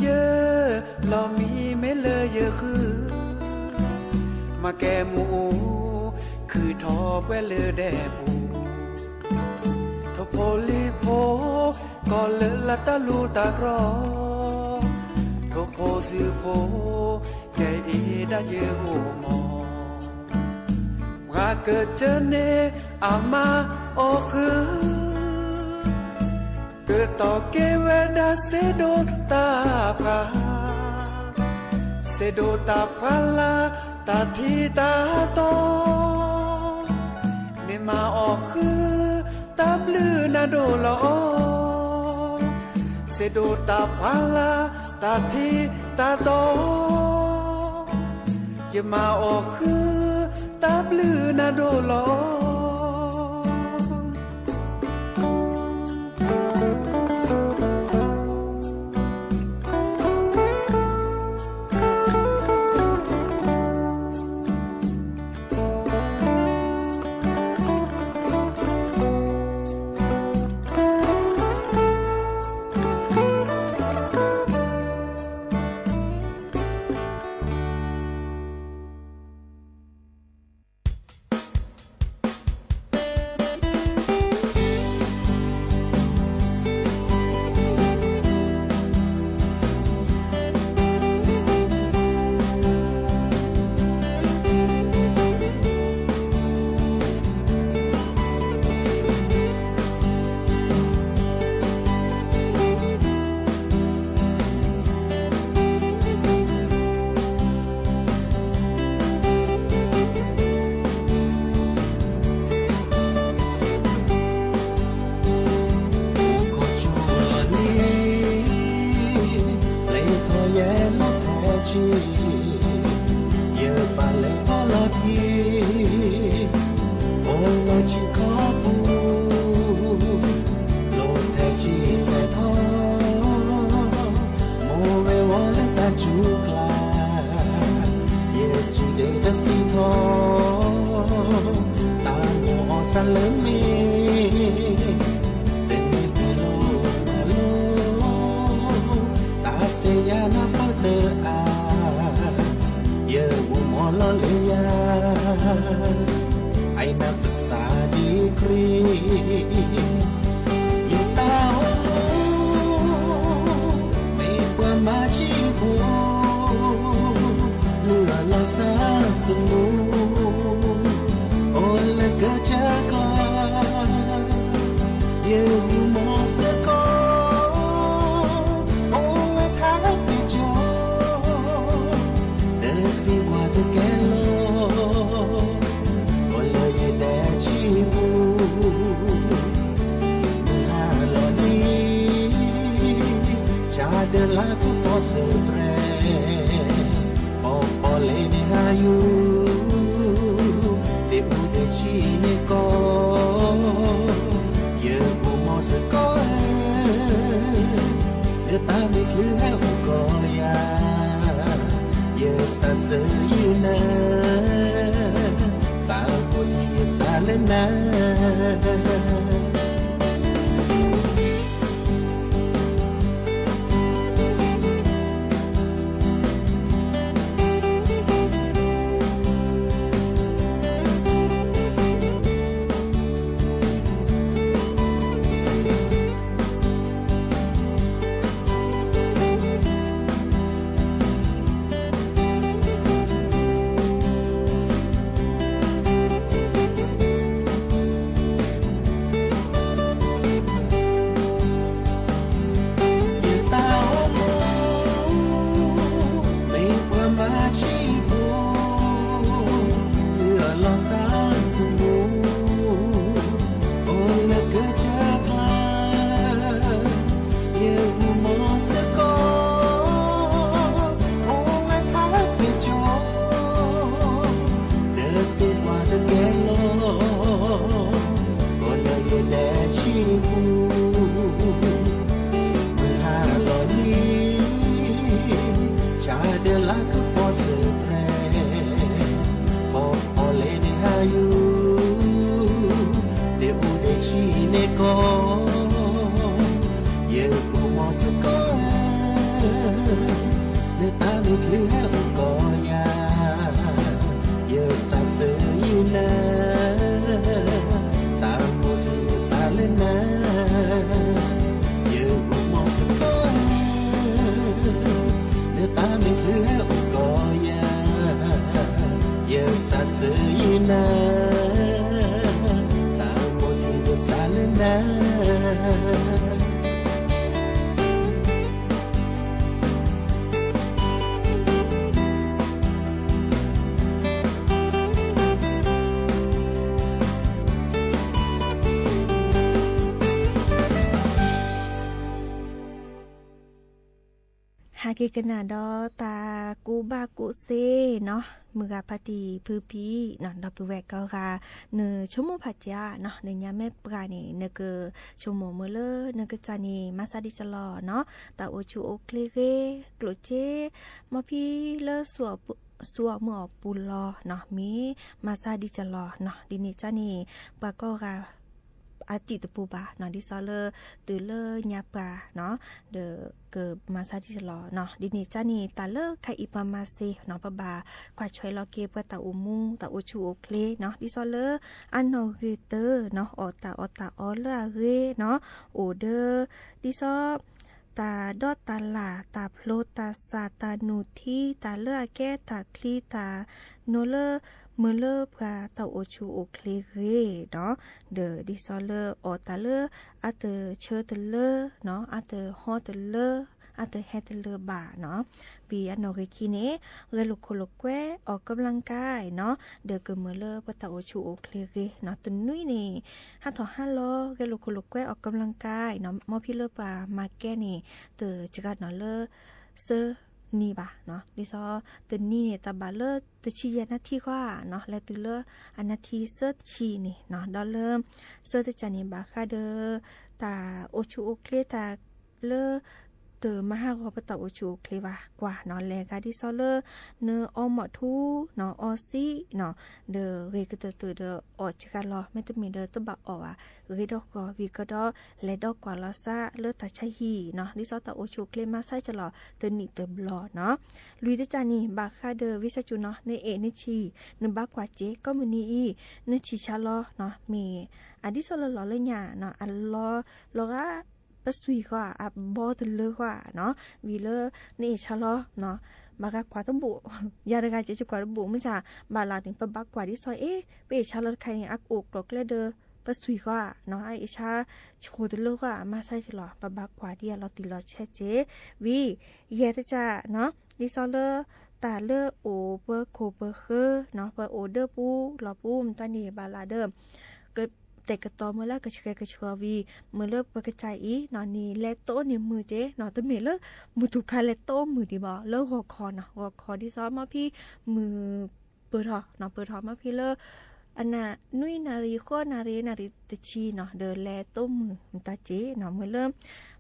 ယလီၤမံမ့ၢ်လၢယဃု, မၤကဲမူးအူ, ခုၣ်ထီၣ်ပှဲၤလၢဒဲပူၤ, ထိၣ်ဖိလံၤဖိ, ကီၢ်လၢလၢတၢ်လူၢ်တၢ်ရီ, ထိၣ်ဖိစုဖိ, ကဲအံၤဒၣ်ယဂိၢ်မီၢ်, ပှၤကစၢၢ်န့ၣ်အမၤအီၣ်ဃု, ကတီၢ်က့ၤဝဲဒၣ်စ့ဒိးတၢ်ပှၢ်, စ့ဒိးတၢ်ပှၢ်လၢ်တၢ်ထံတၢ်တီ, မ့ၢ်မၤအီၣ်ဃု, တၢ်ဘျုးနၤဒိၣ်လီၤ. စ့ဒိးတၢ်ပှၢ်လၢ်တၢ်ထံတၢ်တီ, ယမၤအီၣ်ဃု, တၢ်ဘျုးနၤဒိၣ်လီၤ. ကီၢ်ကၠူၣ်လီၤလံ, ပျဲထီၣ်ယဲလီၤဖဲဆံ, ယပာ်လၢပီၣ်လီၤခံ, အိၣ်လၢဆံခီပူၤ, လီၤဖဲဆံစဲးထီၣ်, မိၢ်ဝဲဝီလၢတၢ်စူၤကျါ, ယစံးဒ့တစံးထီၣ်, တၢ်မိၣ်အီၤစၢ်လၢမ့ၢ်, တမ့ၢ်ပလီၢ်တၢ်လီၢ်, တၢ်စံးယၤနၢ်ပၢၢ်တအါ, ယဂိၢ်မီၢ်လီၤလၢယၤ, အံၤနၢ်စၢ်စၢ်ဒ်ခရံာ်, ယတၢ်အိၣ်မူ မ့ၢ်ပှၤမၤဆံးဖိ, လုၢ်အလီၤစၢ်စမူ, အိၣ်လၢကစၢၢ်ကျါ, ယဂိၢ်မီၢ်စ့ၢ်ကီး, အိၣ်ဝဲထါပ့ၤကၠီ, တစံးကွၢ်တကဲလီၤ, အိၣ်လၢယဒဲဆံပူၤ, မုၢ်ဟါလီၤနံၤ, ဆါဒၢလါကပီၤစၢၤတြဲၤ, ပီၣ်ပီၣ်လ့န့ၣ်ဟါယူၤ, သ့ၣ်အူဒဲဆံန့ၣ်ကီး, ယဂိၢ်မီၢ်စ့ၢ်ကီးဧၢ, လၢတၢ်မ့ၢ်ချုးဟဲအိၣ်ကီၢ်ယၤ ယစံးဆၢယနၤ, ဘၣ်အိၣ်ထံယစးလၢနၤ. ယတၢ်အိၣ်မူ မ့ၢ်ပှၤမၤဆံးဖိ, လၢအလီၤစၢ်စမူ အိၣ်လၢကစၢၢ်ကျါ, ယအိၣ်မီစ့ၢ်ကီး အိၣ်ဝဲဖးက့ၤကၠီ, တစ့ၢ်ပှၤတကဲလီၤ အိၣ်လၢယဒဲဆံးပူၤ, မုၢ်ဟါလီၤလံ ဆါဒၢလၢကပီၤစၢၤတြဲၤ, ပီၤပီၤလဲၤန့ၣ်ဟါယူၤ, ဒဲအိၣ်ဒဲဆံးန့ၢ်ကီး, ယအိၣ်မီစ့ၢ်ကီးဧၢ, နတၢ်မ့ၢ်ချုးဟဲအိၣ်ကီးယၤ, ယစံးဆၢယနၤ, တၢ်အိၣ်ထံယစးလၢနၤ, ယအိၣ်မီစ့ၢ်ကီးဧၢ, နတၢ်မ့ၢ်ချုးဟဲအိၣ်ကီးယၤ, ယစံးဆၢယနၤ, တၢ်အိၣ်ထံယစးလၢနၤ. ဟဲက့ၤကနၣ်ဒီးတၢ်ကူၣ်ဘၣ်ကူၣ်သ့နီၤ, မုၢ်ဂၤဖါတံၢ်ဖုဖံနီၤ, ဒီပုၢ်ဝဲၢ်ကိးဂၤ, နဆိကမိၣ်ဖးကၠါနီၤ, နညါမဲာ်ပှၤန့ၣ် နကဆိကမိၣ်မ့ၢ်လၢနကစၢ်န့ၣ် မၤစၢ်ဒ်စလီၤနီၤ, တၢ်အိၣ်ဆူၣ်အိၣ်ချ့ဂ့ၤ, ကျိၣ်စ့, မ်ဖံလၢ ဆူအီၣ်မုၢ်အီၣ်ပူၤလီၤနီၤ, မ့ၢ်မၤစၢ်ဒ်စလီၤနီၤ, ဒ်န့ၣ်ကၢ်န့ၣ် ပှၤကိးဂၤ အတံၢ်တပူၤဘၣ်နီၤ, ဒ်သိးလၢတုၤလၢညါပှၤနီၤ, ဒီးကမၤစၢ်ဒ်စလီၤနီၤ, ဒ်န့ၣ်ကၢ်န့ၣ် တၢ်လၢခဲအံၤပှၤမၤစ့နီၤ, ပဘၣ်ကွၢ်ထွဲလီၤက့ၤပှၤတၢ်အိၣ်မူ တၢ်အိၣ်ဆူၣ်အိၣ်ချ့နီၤ, ဒ်သိးလၢ အနီၣ်ဂံၢ်တၢနီၤ, အီၣ်တၢ်အီၣ်တၢ်အီလၢအဂ့ၤနီၤ, အိၣ်ဒီး ဒ်သိး တၢ်ဒီးတၢ်လၢ် တၢ်ဖျိတၢ်စၢ် တၢ်နုၢ်ထံ တၢ်လၢအကဲတၢ်ချံတၢ်နိလၢ မုၢ်လၢပှၤတၢ်အိၣ်ဆူၣ်အိၣ်ချ့ဂ့ၤနီၤ, ဒီးဒ်သိးလၢအီၣ်တၢ်လၢအတဆၢတလၢနီၤ, အတဟီတလၢ, အတဟဲတလၢဘၣ်နီၤ, ဝံၤအနီၣ်ဂံၢ်ခံန့ၣ် ဂဲၤလိာ်ခိၣ်လိာ်ကွဲ အီၣ်ကဘျၣ်ကါနီၤ, ဒီးကမုာ်လၢပတၢ်အိၣ်ဆူၣ်အိၣ်ချ့ဂ့ၤနီၤ, တနွံန့ၣ် ဟးထီၣ်ဟးလီၤ ဂဲၤလိာ်ခိၣ်လိာ်ကွဲ အီၣ်ကဘျၣ်ကါနီၤ, မ်ဖံလၢပှၤမၤကဲန့ၣ် တစှၤနီၤလၢ သၢနံၤဘၣ်နီၤ, ဒ်သိးတနံၤန့ၣ် တၢ်ဘၣ်လၢတဆံယဲၢ်နၣ်ထံၣ်ဃီနီၤ, လဲၤတုၤလၢအနၣ်ထံၣ်သၢဆံန့ၣ်နီၤ, ဒီးလၢ သၢတကၢ်န့ၣ် ဘၣ်ဃးဒီး တၢ်အိၣ်ဆူၣ်အိၣ်ချ့တၢ်လၢ တမၤဟးဂီၤပတၢ်အိၣ်ဆူၣ်အိၣ်ချ့ဘၣ်ကွၢ်နီၤ, လဲၤဂၤဒ်သိးလၢ နအီမီၣ်ထူနီၤ, အီစံနီၤ, ဒီးဂ့ၤကတၢၢ်တၢၢ်ဒီးအီၣ်စှၤလီၤ, မ့တမ့ၢ်ဒီးတဘၣ်အီၣ်ဘၣ်, ဂ့ၤဒီးဃီၤဝံၤကဒီး လဲၤဒီးကွၢ်လီၤသးလၢတၢ်ဆါဟံၣ်နီၤ, ဒ်သိးတၢ်အိၣ်ဆူၣ်အိၣ်ချ့မၤဆါကလီၤ တနံၣ်တဘျီနီၤ, လွံၢ်တကၢ်န့ၣ် ဘၣ်ဃးဒီး ဝံသးစူၤနီၤ, နအဲၣ်နဆံး နဘၣ်ကွၢ်စ့ ကိးမုၢ်နံၤအံၤ နဆံးဆါလီၤနီၤ, မ့ၢ်အဒ်သိးလၢလီၤလၢညါနီၤ, အလီၤ လီၤဂာ် ပစွံၢ်ဃီဧါ, အဘီတလၢဃီဧါနီၤ, ဝံၤလၢ နအဲၣ်ဆါလီၤနီၤ, ဘၣ်ဂၤကွၢ်တဘိၣ်, ယၤတဂၤကဲ ယကွၢ်တဘိၣ် မ့ၢ်ဆါ, ဘၣ်လီၤန့ၣ် ပဘၣ်ကွၢ်ဒ်သိး အ့ ပအဲၣ်ဆါလီၤတခါန့ၣ် အကအိၣ်ကျိၤကျဲဒီး ပစွံၢ်ဃီဧါနီၤ, အအဲၣ်ဆါဆိတလၢဃီဧါ, မၤဆါကလီၤ, ပဘၣ်ကွၢ်ဒ်အလီၤတံၢ်လီၤဆဲးက့ၤ, ဝံၤ ယဲၢ်တကၢ်နီၤ, ဒ်သိးလၢ တၢ်လၢအိၣ်ပှၤခိၣ်ပှၤဃၢၤနီၤ, ပအိၣ်ဒၢပူၤလီၢ်ပူၤ မတၤန့ၣ် ဘၣ်လီၤဒီး ကတဲာ်ကတီၤမ့ၢ်လၢကဆှဲကဆှီဝံၤ မ့ၢ်လၢပကစၢ်အံၤနီၤ န့ၣ်လဲၤတိၢ်န့ၢ်မုၢ်က့နီၤ, တမ့ၢ်လၢမုၢ်တူၢ်ခါလဲၤတိၢ်မုၢ်ဒံးဘၣ်, လၢဂီၤခီနီၤ, ဂီၤခီဒ်သိး မ်ဖံမုၢ်ပၢၢ်ထီၣ်နီၤ, ပၢၢ်ထီၣ် မ်ဖံလၢ အနၣ်နွံနၣ်ရံၣ် ဃိးနၣ်ရံၣ် နၣ်ရံၣ်တဆံနီၤ, ဒီးလဲၤတိၢ်မုၢ်မတၤက့နီၤ, မ့ၢ်လၢ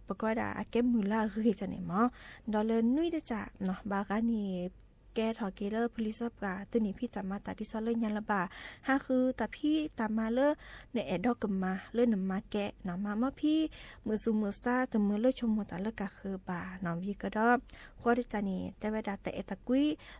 ပကွၢ်ဒၣ်အကဲမုၢ်လၢအဂ့ၤကန့ၣ်မး, ဒီးလၢနွံတကၢ်နီၤ, ဘၣ်ဃးန့ၣ် ကဲထီၣ်က့ၤလၢဖိလံၤစၢဖှိၣ် တန့ၢ်ဖံးတၢ်မၤတၢ်ဒ်သိးလၢညါလၢၤဘၣ်. ဟးဃုတၢ်ဖံးတၢ်မၤလၢ နအဲၣ်ဒိးကမၤလၢနမၤကဲနီၤ, မၤမီၢ်ဖံး မုာ်သူၣ်မုာ်သး တမုာ်လၢဆိကမိၣ်တၢ်လၢကဃၢၤဘၣ်နီၤ. ဝံၤကဒီး ဃီတကးန့ၣ် တဲဝဲဒၣ်တၢ်အဲၣ်တၢ်ကွံ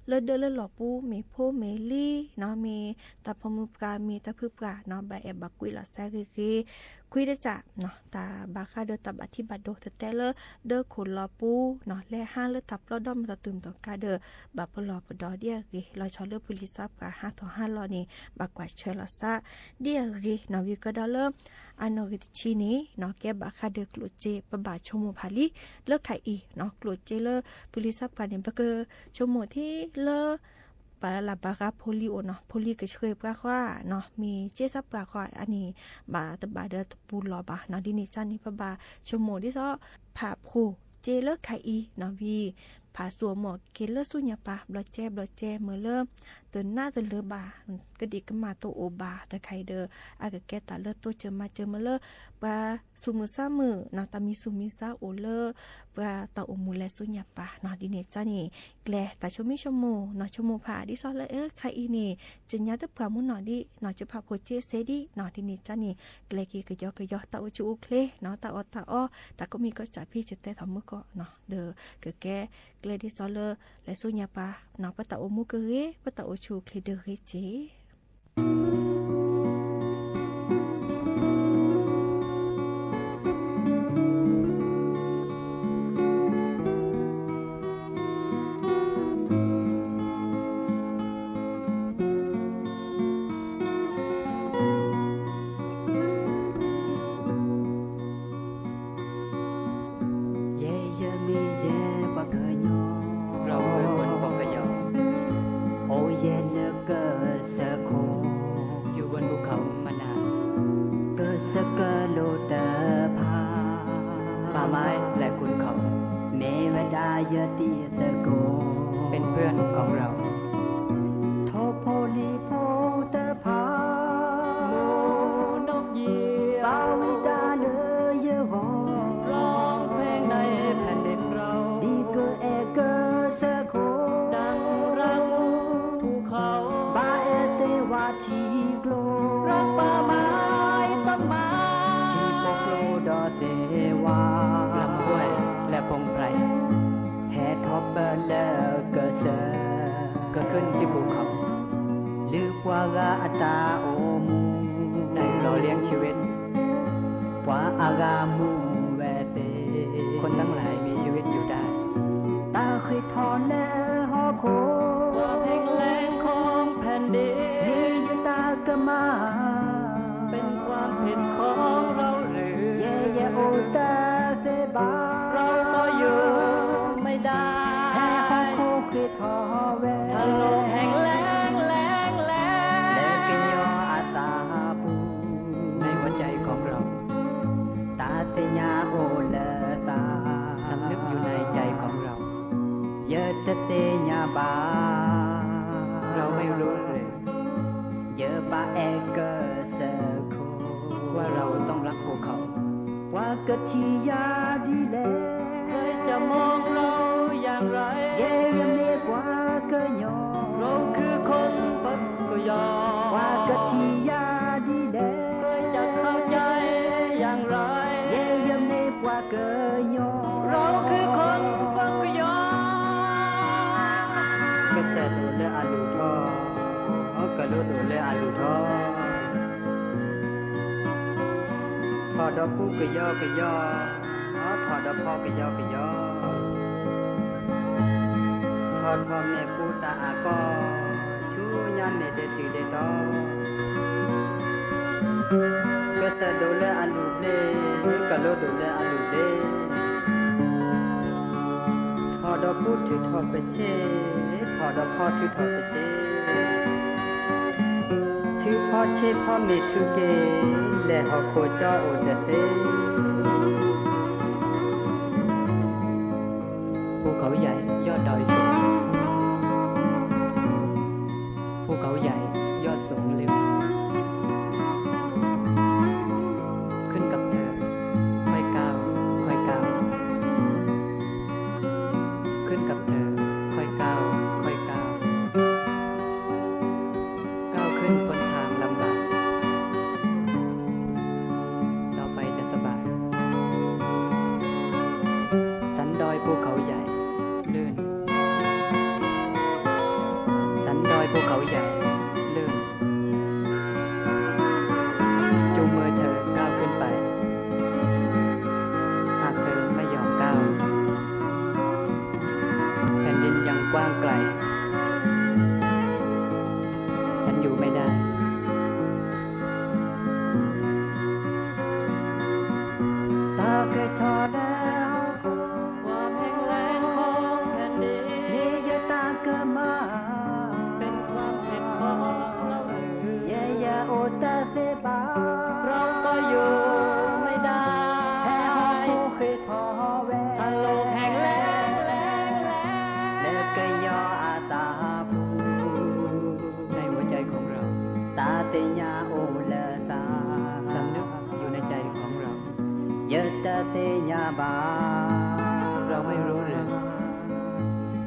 လၢဒၢလၢလီၢ်ပူၤ မ့ၢ်ဖိမ့ၢ်လံၤနီၤ, မ့ၢ်တၢ်ဖိမုၣ်ပှၢ် မ့ၢ်တၢ်ဖုပှၢ်နီၤ, ဘၣ်အဲၣ်ဘၣ်ကွံလီၤစဲဂ့ၤဂ့ၤ. ခွံတကးနီၤ, တၢ်ဘၣ်ဃးဒီးတၢ်ဘၣ်ထံဘၣ်ဒိ တတဲလၢဒၢခိၣ်လီၤပူၤနီၤ, လဲၤဟးလၢတၢ်ပျီဒီးမၤတၢ်တုၤမတၤကါဒီး ဘၣ်ပလီၢ်ပဒီဒ်အဂ့ၤ, လီၤဆီလၢဖိလံၤစၢဖှိၣ်ဟးထီၣ်ဟးလီၤန့ၣ် ဘၣ်ကွၢ်ဆှၢလီၤစဲဒ်အဂ့ၤနီၤ. ဝံၤကဒီးလၢ အနီၣ်ဂံၢ်တဆံန့ၣ်နီၤ, ကဲဘၣ်ဃးဒီးကျိၣ်စ့ ပဘၣ်ဆိကမိၣ်ဖးလံ လၢခါအံၤနီၤ, ကျိၣ်စ့လၢဖိလံၤစၢဖှိၣ်န့ၣ် ပကဆိကမိၣ်ထံလၢ ပှၤလၢဘၣ်ဃးဖိလံၤအိၣ်နီၤ, ဖိလံၤကဆှဲပှၤဃီနီၤ, မ့ၢ်စ့စၢဖှိၣ်ဃီအန့ၣ် ဘၣ်တဘၣ်ဒီးတပူၤလီၢ်ဘၣ်နီၤ. ဒ်န့ၣ်ကန့ၣ် ပဘၣ်ဆိကမိၣ်ဒ်သိး ဖးဖှိၣ်စ့လၢခါအံၤနီၤ, ဝံၤ ဖးသူၣ်အမီၢ်က့ၤလၢဆူညါပၢ် ဘျီကဲဘျီကဲ မ့ၢ်လၢ တနးတလၢာ်ဘၣ်, ကဒံးကမၣ်တအိၣ်ဘၣ်တခါအံၤဒီး အကကဲတၢ်လၢတိစၢၤမၤစၢၤ မ့ၢ်လၢ ပှၤသူၣ်မုာ်သးမုာ်နီၤ, တၢ်မံသူၣ်မံသးအိၣ်လၢ ပှၤတၢ်အိၣ်မူလဲၤဆူညါပၢ်နီၤ. ဒ်န့ၣ်ကန့ၣ် ကျဲတၢ်ဆိမိၣ်ဆိကမိၣ်နီၤ, ဆိကမိၣ်ဖးဒ်သိးလၢ အၢ ခါအံၤန့ၣ် ကညးတပှၢ်မူနီၢ်ဒံးနီၤ, ကဖးဖှိၣ်စ့စဲဒံးနီၤ. ဒ်န့ၣ်ကန့ၣ် ကျဲက့ၤကယီကယီ တၢ်အိၣ်ဆူၣ်အိၣ်ချ့နီၤ, တၢ်အီၣ်တၢ်အီ တၢ်ကိးမံၤကိးစၢ်ဖံး ကတဲထီၣ်မုၢ်ကီၢ်နီၤ, ဒီးကကဲကျဲဒ်သိးလၢ လဲၤဆူညါပၢ်နီၤ, ပတၢ်အိၣ်မူကဂ့ၤ, ပတၢ်အိၣ်ဆူၣ်အိၣ်ချ့ဒီးဂ့ၤက့ၤ ယဲယမ့ၢ်ယဲပှၤကညီ, အိၣ်ယဲလၢကစၢၢ်ခိၣ်, ကစၢၢ်ကလိတဖၣ်, မ့ၢ်ဝဲဒၣ်ယတံၤသကိး, ထိၣ်ဖိလံၤဖိတဖၣ်, ဘၣ်ဝံတၢ်လၢယဂီၢ်, ဒ်ကအဲၣ်ကစၢၢ်ခိၣ်, ဘၣ်အဲၣ်သ့ၣ်ဝါထံကျိ, ထံဖိကျိဒီးသ့ၣ်ဝါ, ဟဲထီၣ်ပၢၢ်လၢကစၢၢ်, လုၢ်ပှၤဂၤအတၢ်အိၣ်မူ, ပှၤအဂၤမူဝဲသ့ၣ်, တၢ်ဃ့ထီၣ်လၢဟီၣ်ခိၣ်, မ့ၢ်ယတၢ်ကမၣ်, ယဲယအိၣ်တသ့ဘၣ်, ဟဲဟီၣ်ခိၣ်ဃ့ထီၣ်ဝဲ, လၢကညီအသးပူၤ, တၢ်သ့ၣ်ညါအိၣ်လၢသး, ယတသ့ၣ်ညါဘၣ်, ယဘၣ်အဲၣ်ကစၢၢ်ခိၣ်, ပှၤကထံၣ်ယၤဒ်လဲၣ်, ယဲယမ့ၢ်ပှၤကညီ, ပှၤကထံၣ်ယၤဒ်လဲၣ်, ယဲယမ့ၢ်ပှၤကညီ, ကစၢၢ်ဒိၣ်လၢအလူၢ်ထီ, ကလူးဒိၣ်လၢအလူၢ်ထီ, ထီၣ်ဒီးပူကယီကယီ, ထီၣ်ဒီးဖီကယီကယီ, ထီၣ်ထီၣ်မ့ၢ်ပူတၢ်အကီ, ဆူညါမ့ၢ်ဒဲတုၤဒဲတီ, ကစၢၢ်ဒိၣ်လၢအလူၢ်ဘျ့, ကလူးဒိၣ်လၢအလူၢ်ဘျ့, ထီၣ်ဒီးပူထုးထီၣ်ပဆ့, ထီၣ်ဒီးဖီထုးထီၣ်ပဆ့, ထုးဖီဆ့ဖီမ့ၢ်ထုးက့ၤ, လဲၤဟီၣ်ခိၣ်ကၠီအိၣ်တသ့ ภูเขาใหญ่ยอดดอยสูง ภูเขาใหญ่ยอดสูงเหลือ ขึ้นกับเธอ ค่อยก้าว ค่อยก้าว ขึ้นกับเธอ ค่อยก้าว ค่อยก้าว เขาใหญ่ ลื่น จูงมือเธอก้าวขึ้นไป หากเธอไม่ยอมก้าว แผ่นดินยังกว้างไกล ฉันอยู่ไม่ได้ ตาเกิดทอดแล้ว ความแห้งแล้งของแผ่นดิน นี่ยะตาเกิดมา เป็นความผิดของเราหรือ เยเยโอตาเซบา เราก็อยู่ไม่ได้ แห่ฮอคูเขตทอแว ถ้าโลกแห้งแล้ง เลิกกะยออาตาคู ในหัวใจของเรา ตาเตญาโอเลอตา สำนึกอยู่ในใจของเรา เยอะเตอเตญาบา เราไม่รู้หรือ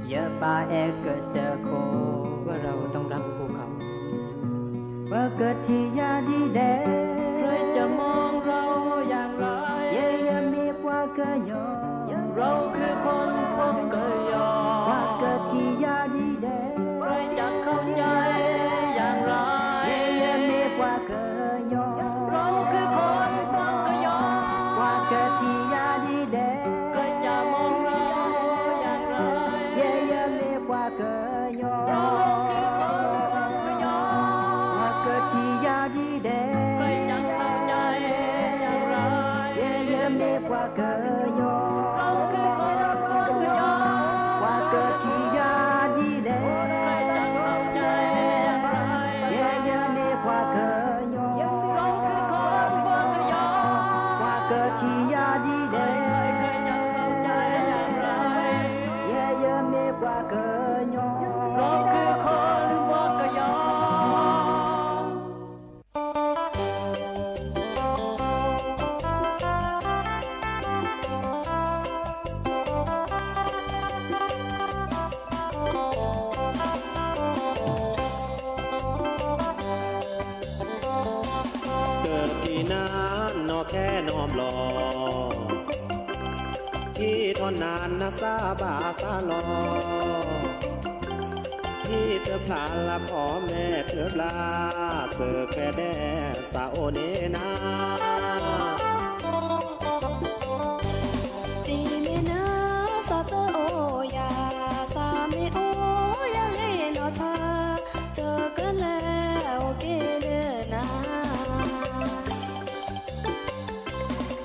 เยอะปาแอเกิดเสือโค ว่าเราต้องรับภูเขา ว่าเกิดที่ยาดีแดง ใครจะมองเราอย่างไร เยเยมีกว่าเกิดยอ เราคือคนพวกกะยอ ว่าเกิดที่ยาดีแดง ใครจะเข้าใจอย่างไร เยเยมีกว่าเกิดยอ เราคือคนพวกกะยอ ว่าเกิดที่ยาดีแดง ใครจะมองเราอย่างไร เยเยมีกว่าเกิดยอ เราคือคนพวกกะยอ ว่าเกิดที่ยาดีแดง ใครจะเข้าใจอย่างไร เยเยมีกว่าเกิดยอ เราคือคนพวกกะยอ ว่าเกิดที่ยาดีแดง ใครจะเข้าใจอย่างไร เยเยมีกว่าเกิดยอ เราคือคนพวกกะยอ ว่าเกิดที่ยาดีแดง ใครจะเข้าใจอย่างไร เยเยมีกว่าเกิดยอ เราคือคนพวกกะยอ တထံၣ်နၤနီၢ်ခဲနီၢ်ဘျီၣ် ထံၣ်ထီၣ်နၤနသးဘၣ်သးလီၤ ထံၣ်တဖျးလၢဖီမဲာ်တဘျါ သၢခွဲးဒဲးသးအိၣ်န့ၢ်နၤ တံၤမ့ၢ်နသးသၢအိၣ်ယၤ သးမ့ၢ်အိၣ်ယၤဂ့ၤနီၢ်ထါ တကလဲၤအိၣ်က့ၤလၢနၤ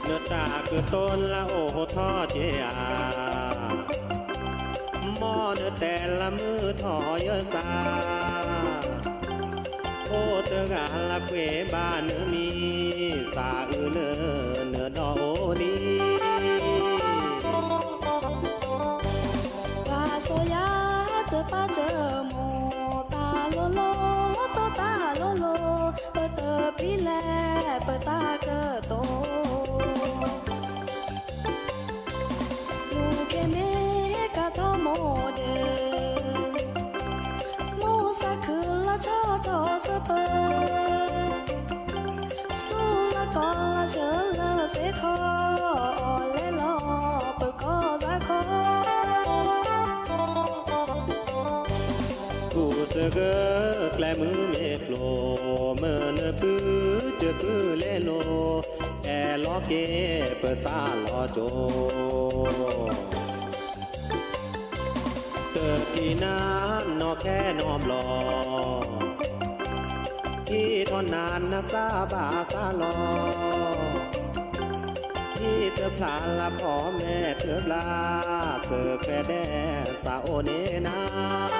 နတၢ်ကတိၤလၢအိၣ်ဟိထီၣ်က့ၤဧါ မ်နတဲလၢမုၢ်ထီၣ်ယၢသး ဖိတဂၤလၢပှ့ၤဘၣ်နမံၤ သးအုးလၢနဒီအိၣ်လံ ပှၤစိယၤတပာ်တမိၣ် တၢ်လိၤလိၤ တိတၢ်လိၤလိၤ ပတပျံၤလဲၣ်ပတၢ်ကတိၤ လူၤခ့မ့ၢ်ကထီၣ်မိၢ်ဒဲး မိၢ်သးခုလီၤဆီထီၣ်စၢၤပၢၤ ဆူလီၢ်ကီၢ်လီၤဆၢလၢသ့ခီ အီၣ်လဲၤလီၤပကီၢ်သးခီ ကူၣ်စ့ၢ်ကီးကျဲမုၢ်မ့ၢ်ကျိၤ မ့ၢ်နပုၢ်တကုၢ်လဲၤလိၤ အဲၣ်လီၤက့ၤပသးလီၤကၠိ တထံၣ်နၤနီၢ်ခဲနီၢ်ဘျီၣ် ထံၣ်ထီၣ်နၤနသးဘၣ်သးလီၤ ထံၣ်တဖျးလၢဖီမဲာ်တဘျါ သၢခွဲးဒဲးသးအိၣ်န့ၢ်နၤ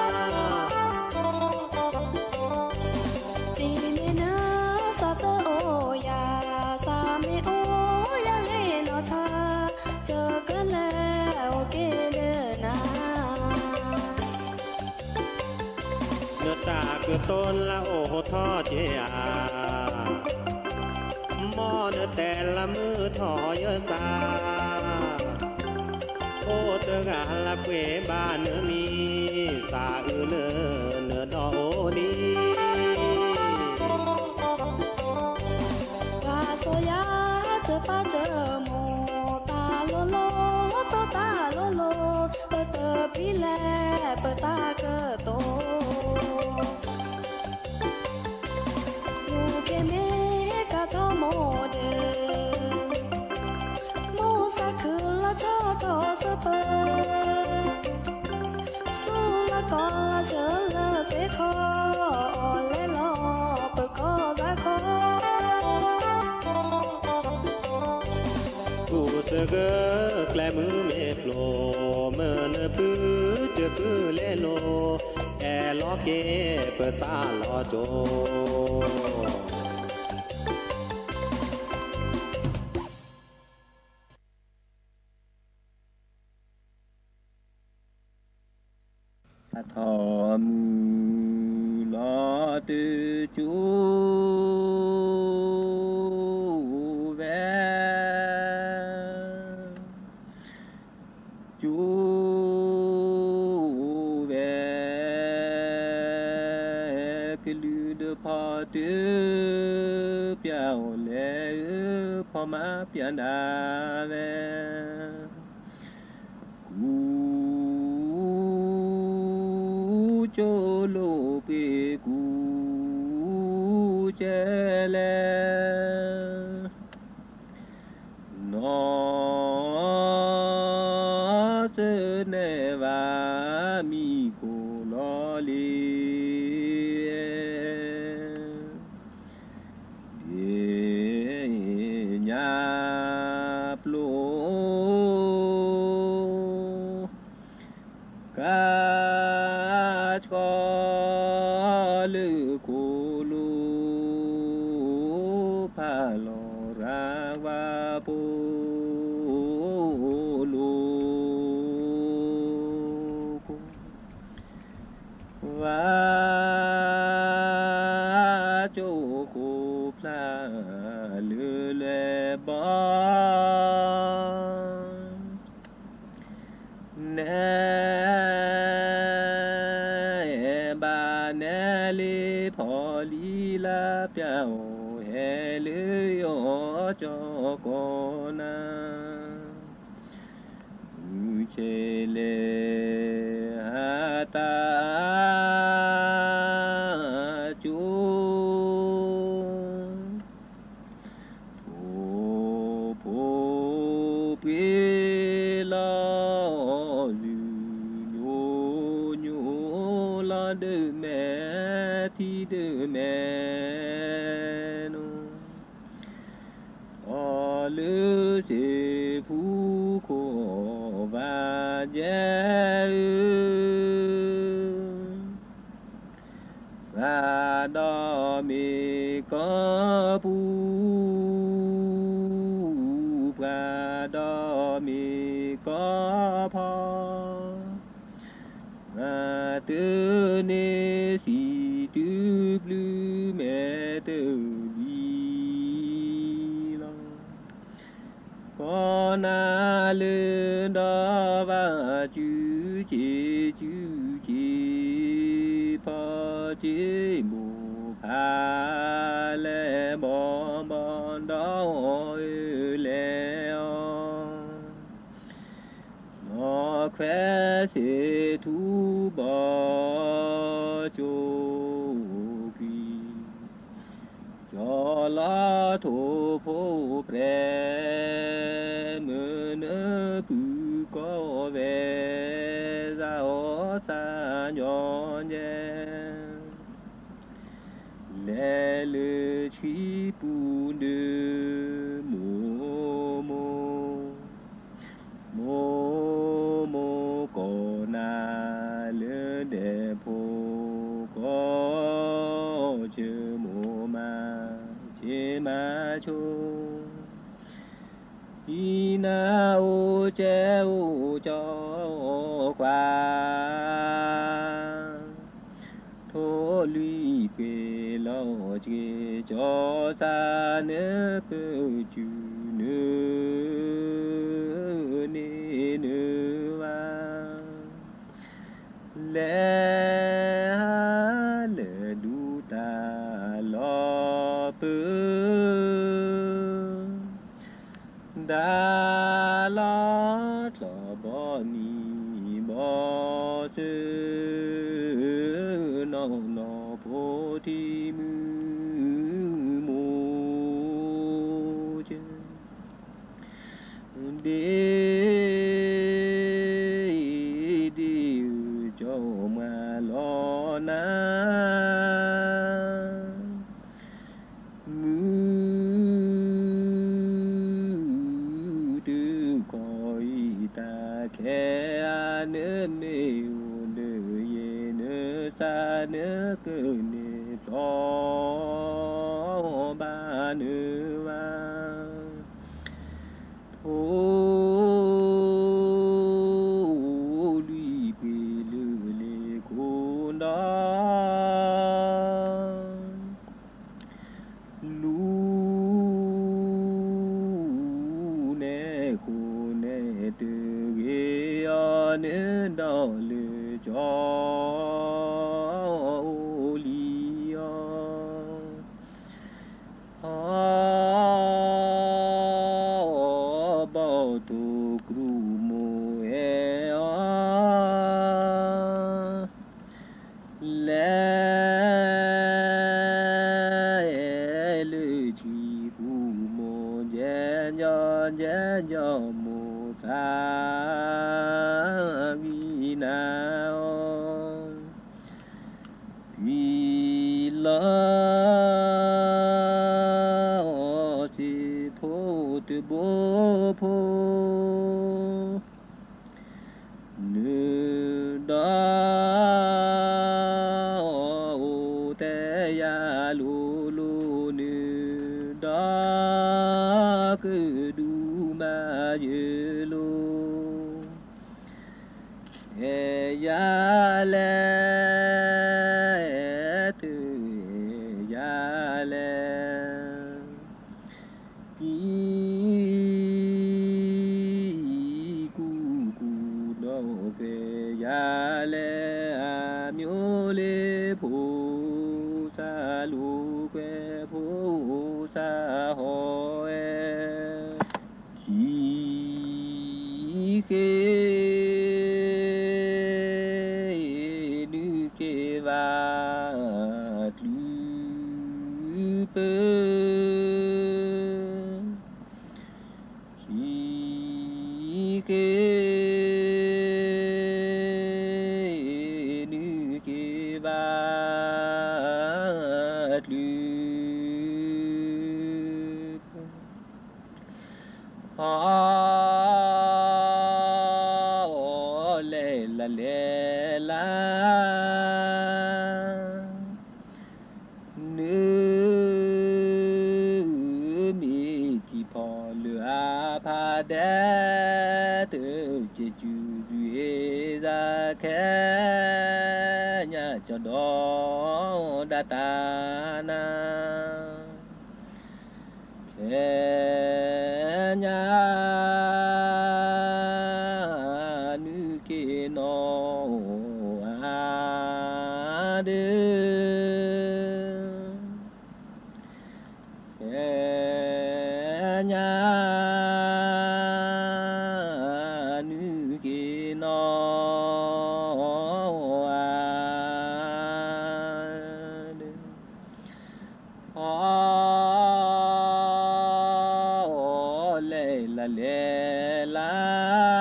တံၤမ့ၢ်နသးသၢအိၣ်ယၤ သးမ့ၢ်အိၣ်ယၤဂ့ၤနီၢ်ထါ တကလဲၤအိၣ်က့ၤလၢနၤ နတၢ်ကတိၤလၢအိၣ်ဟိထီၣ်က့ၤဧါ မ်နတဲလၢမုၢ်ထီၣ်ယၢသး ဖိတဂၤလၢပှ့ၤဘၣ်နမံၤ သးအုးလၢနဒီအိၣ်လံ ပှၤစိယၤတပာ်တမိၣ် တၢ်လိၤလိၤ တိတၢ်လိၤလိၤ ပတပျံၤလဲၣ်ပတၢ်ကတိၤ မုၢ်ဂၢၢ်ကျဲမုၢ်မ့ၢ်ဖျိး, မုၢ်နုာ်ပုၢ်တပုၢ်လဲၤလိၤ, အဲၣ်လီၤက့ၤပသးလီၤကၠိ. ထီၣ်မုၢ်လီၤတကၠိဝဲ, ကၠိဝဲ, ကလုၢ်ဒုးဖီတၢ်ပျၢ်အီၤလဲၣ်, ဖီမၤပျၢ်ဒၣ်ဝဲ ကူကၠိလိာ်ပှ့ၤကူကၠဲလဲၣ်, နီၢ်သၢနဲၣ်ဘၣ်မံခိၣ်လီၤလံ ဒ့ၣ်ညါပျိ ကါဆှီလၢခိၣ်လိၤ ဖးလီၤရၤဝါပိာ်လိၤ ဝါကၠိဃိၣ်ဖျါလၢလွဲၢ်ဘီ နဲဘၣ်နဲလ့ဖီလံလၢပျၢ်အိၣ်ဟဲလၢယီၤကၠီကီၢ်နၤ မုၢ်ဆ့ၣ်လဲၣ်ဟးတၢ်ကၠိ အိၣ်ဖိပှ့ၤလီၤ လုၢ်ညိညိလီၤဒၢးမဲာ်ထံဒၢးမဲာ်နိ အီၤလၢစ့ၢ်ဖူခိၣ်ဘၣ်ယဲၢ်ဧၢ ပှၤဒီးမ့ၢ်ကီၢ်ပူၤ ပှၤဒီးမ့ၢ်ကီၢ်ဖီ ပှၤတန့ၢ်စံးတုၤဘျုးမဲာ်တဘျီလီၤ ကီၢ်နၤလၢဒီးဘၣ်စုစ့ၢ်စုစ့ၢ် ဖီစ့ၢ်မိၢ်ဖး လဲၤဘီဘီဒီးအီၤအၢလဲၤအီၤ နီၢ်ခွဲးစ့ၢ်ထူဘီကၠိကွံာ် ကၠီလီၤထိၣ်ဖိပြဲၤ မုၢ်နုာ်ပုၢ်ကီၢ်ဝဲ သးအီၣ်သးညီညဲ လဲၤလၢဆှံပူၤဒုး မိၢ်မိၢ် မိၢ်မိၢ်ကီၢ်နၤ လၢဒဲးဖိကီၢ်ဆၢမိၢ်မၤဆ့ၣ်မၤဆိ ဟံးနၤအိၣ်ကဲအိၣ်ကၠီကွၢ် ထိၣ်လွံၢ်ပှ့ၤလီၤစ့ၢ် ကၠီသးနၢပၢၢ်စုနၢ န့ၣ်နၢဘၣ် လဲၤဟးလၢဒူတၢ်လီၤပၢၢ် ဒၣ်လီၤထီၣ်ဘီနံၤဘီသၢ နီၢ်နီၢ်ဖိထံမုၢ် မိၢ်ဆၢ ဒ့ၣ်ဒ့ၣ်ဧၢ ကၠီမၤလီၤနၤ မုၢ်တ နကန့ၢ်ပျီဘၣ်နုာ်ဘၣ် ထိၣ်လွံၢ်ပှ့ၤလုၢ်လ့ၣ်ခိၣ်ဒီ လူၤန့ၣ်ဃိန့ၣ်တဂ့ၤအီၤ နဒီလၢကၠီအိၣ်လံအီၤ အဘီၣ်ထိၣ်ကရူၢ်မိၢ်အဲၣ်အီၤ လဲၤလၢထံပူၤမိၢ်ကဲကၠီ ကဲကၠီမိၢ်သးဝံၤနၤအီၤ ကွံာ်လီၤစ့ဖိတဘိဖိ နုာ်ဒီးအိၣ်တဲယၤလိၤလိၤ နုာ်ဒီးကဒုးမၤယၢၤလိၤ အဲၣ်ယၤလဲၣ် တအဲၣ်ယၤလဲၣ် ကံကူကူဒီးကွဲးယၤလဲၣ် အမျိုးလ့ဖိသၣ်လိၤကွဲး ဖိသၣ်ဟီၣ်ဝဲ ကံဃ့ နုာ်က့ၤဘၣ် တုၤပၢ ကံဃ့ နုာ်က့ၤဘၣ် တုၤ အီ လဲၤလၢလဲၤလၢ နုာ်မ့ၢ်ထံၣ်ဖီၣ်လၢအဖးဒဲး တစဲးစူၤ ဒုးအ့ၣ်သးခဲ ညါကၠီဒီးဒၣ်တၢ်နၤ ခဲညါ နုာ်က့ၤနီၢ်အါ ဒုး ခဲညါ နုာ်က့ၤနီၢ်အါ ဒုး အီ လဲၤလၢလဲၤလၢ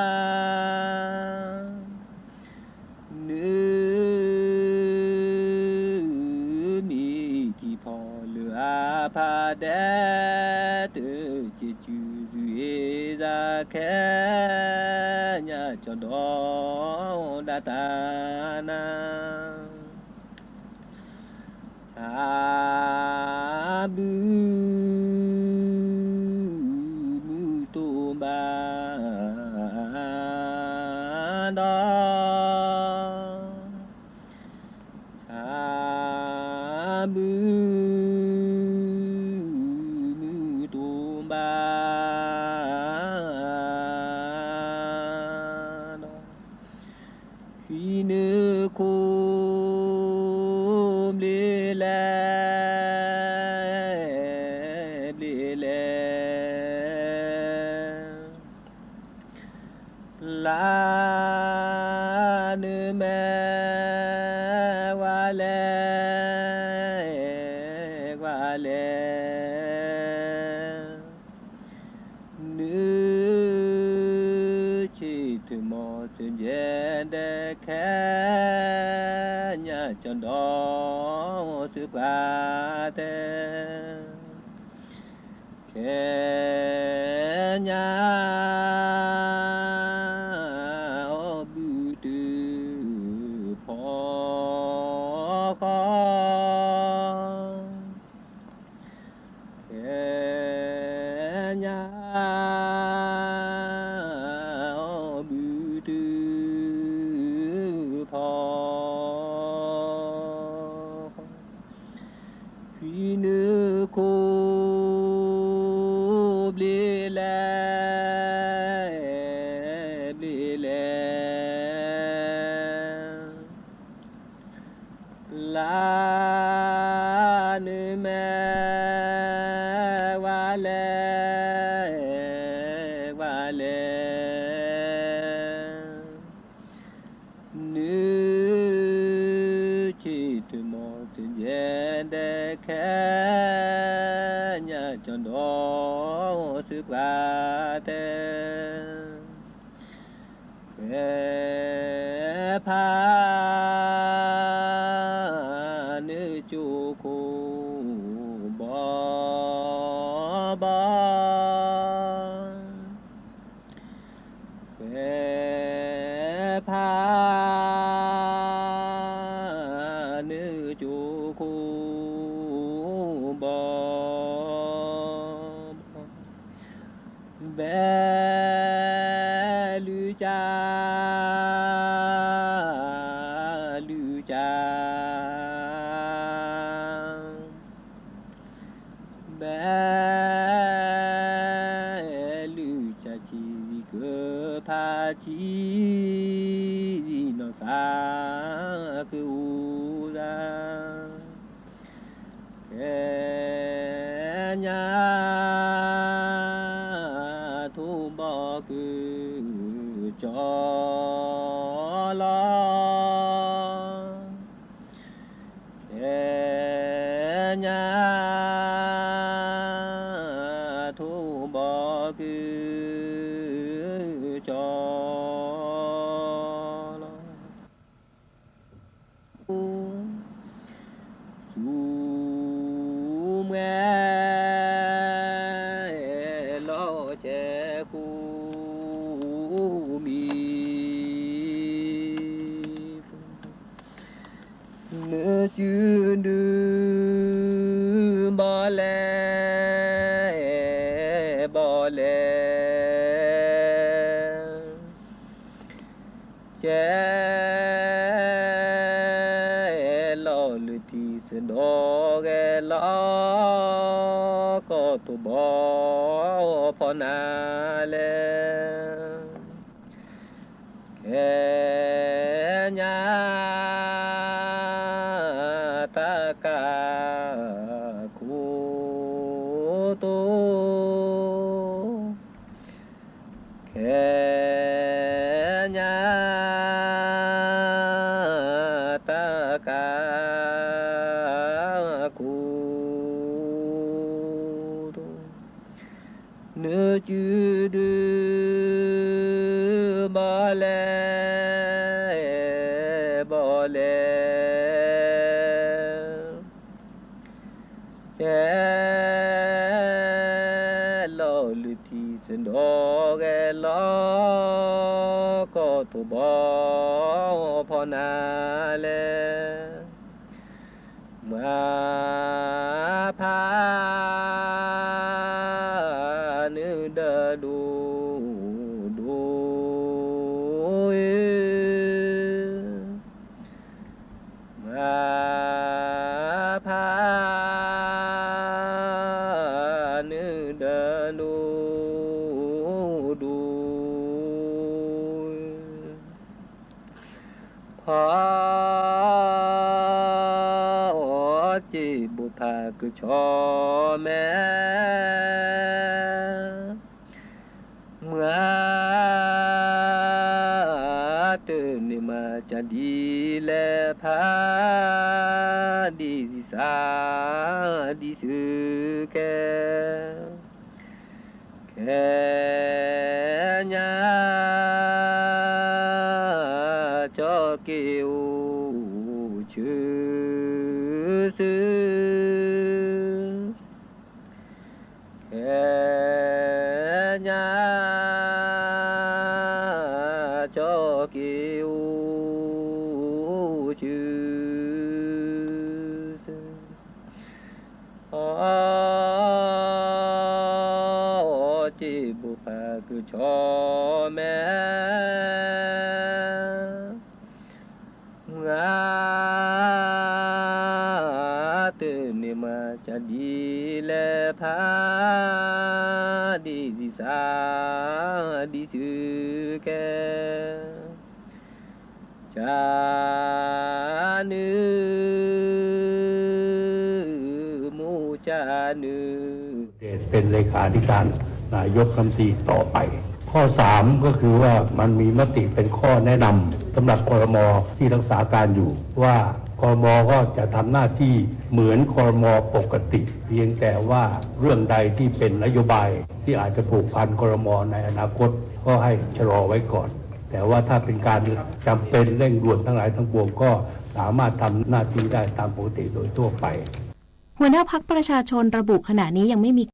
နုာ်မ့ၢ်ထံၣ်ဖီၣ်လၢအဖးဒဲး တစဲးစူၤ ဒုးအ့ၣ်သးခဲ ညါကၠီဒီးဒၣ်တၢ်နၤ ဆါဘုမုၢ်တိၢ်ဘၣ်ဒီး ဆါဘုမုၢ်တိၢ်ဘၣ် ဒီး ဖံနုာ်ခိၣ်ဘျ့လဲၣ်ဘျ့လဲၣ် လၢနမဲ ကွၢ်လဲၣ် ကွၢ်လဲၣ် နုာ်ဆ့ၣ်ထၢၣ်မီၤစၢၤကဲၤဒဲးခဲ ညါကၠီဒီးစၢၤပှၤတဲ ခဲညါ အီၣ်ဘုတဖီဃီ တမီၤတယဲၢ်ဒဲးခဲညါ ကၠီဒီးစ့ပှၤတဲ ခွဲးဖး နုာ်ကၠိခိၣ် ဘီဘီ ခွဲးဖး နုာ်ကၠိခိၣ် ဘီဘီ ဘဲလုၢ်ကၠါ လုၢ်ကၠါ ဘဲလုၢ်ကၠါ ဆံးကဖးဆံး နီၢ်သးကအိၣ်သး ခဲညါ ထိၣ်ဘီကု ကၠီလီၤ ခဲညါ ထိၣ်ဘီကု ကၠီလီၤ ဆူမဲ လီၤဆဲးဃိမံၤ နုာ်စုဒု ဘီလဲၣ် ဘီလဲၣ် ကဲ လီၤလၢထံစဒီးဂဲၤလီၤ ကီၢ်ထိၣ်ဘီဖီနၤလဲၣ် ခဲညါ တၢ်ကးခိၣ်တိ ခဲညါ တၢ်ကးခိၣ်တိ နုာ်စုဒု ဘီလဲၣ် ဘီလဲၣ် ကဲ လီၤလၢထံစဒီးဂဲၤလီၤ ကီၢ်ထိၣ်ဘီဖီနၤလဲၣ် မွၤဖး နုာ်ဒီးဒိၣ်ဒိၣ် မွၤဖး နုာ်ဒီးဒိၣ်ဒိၣ် ဖီ အီ စ့ဘိးဖးကဆီမဲ မွၤ တန့ၢ်မၤကဒ်လဲၣ်ဖး ဒ်စး ဒ်စူးကဲ ခဲညါ ကၠီက့ၤအိၣ်ဆူ ဆူ ခဲညါ ကၠီက့ၤအိၣ်ဆူ ဆူ အီ စ့ဘိးဖးကဆီမဲ မွၤ တန့ၢ်မၤကဒ်လဲၣ်ဖး ဒ်စး ဒ်စူးကဲ ကၢ်နုာ် မိၢ်ကၢ်နုာ် เป็นเลขาธิการนายกรัฐมนตรีต่อไป ข้อสามก็คือว่ามันมีมติเป็นข้อแนะนำสำหรับ ครม. ที่รักษาการอยู่ว่า ครม.ก็จะทำหน้าที่เหมือน ครม.ปกติ เพียงแต่ว่าเรื่องใดที่เป็นนโยบายที่อาจจะผูกพัน ครม.ในอนาคต ก็ให้ชะลอไว้ก่อน แต่ว่าถ้าเป็นการจำเป็นเร่งด่วนทั้งหลายทั้งปวง ก็สามารถทำหน้าที่ได้ตามปกติโดยทั่วไป หัวหน้าพรรคประชาชนระบุขณะนี้ยังไม่มี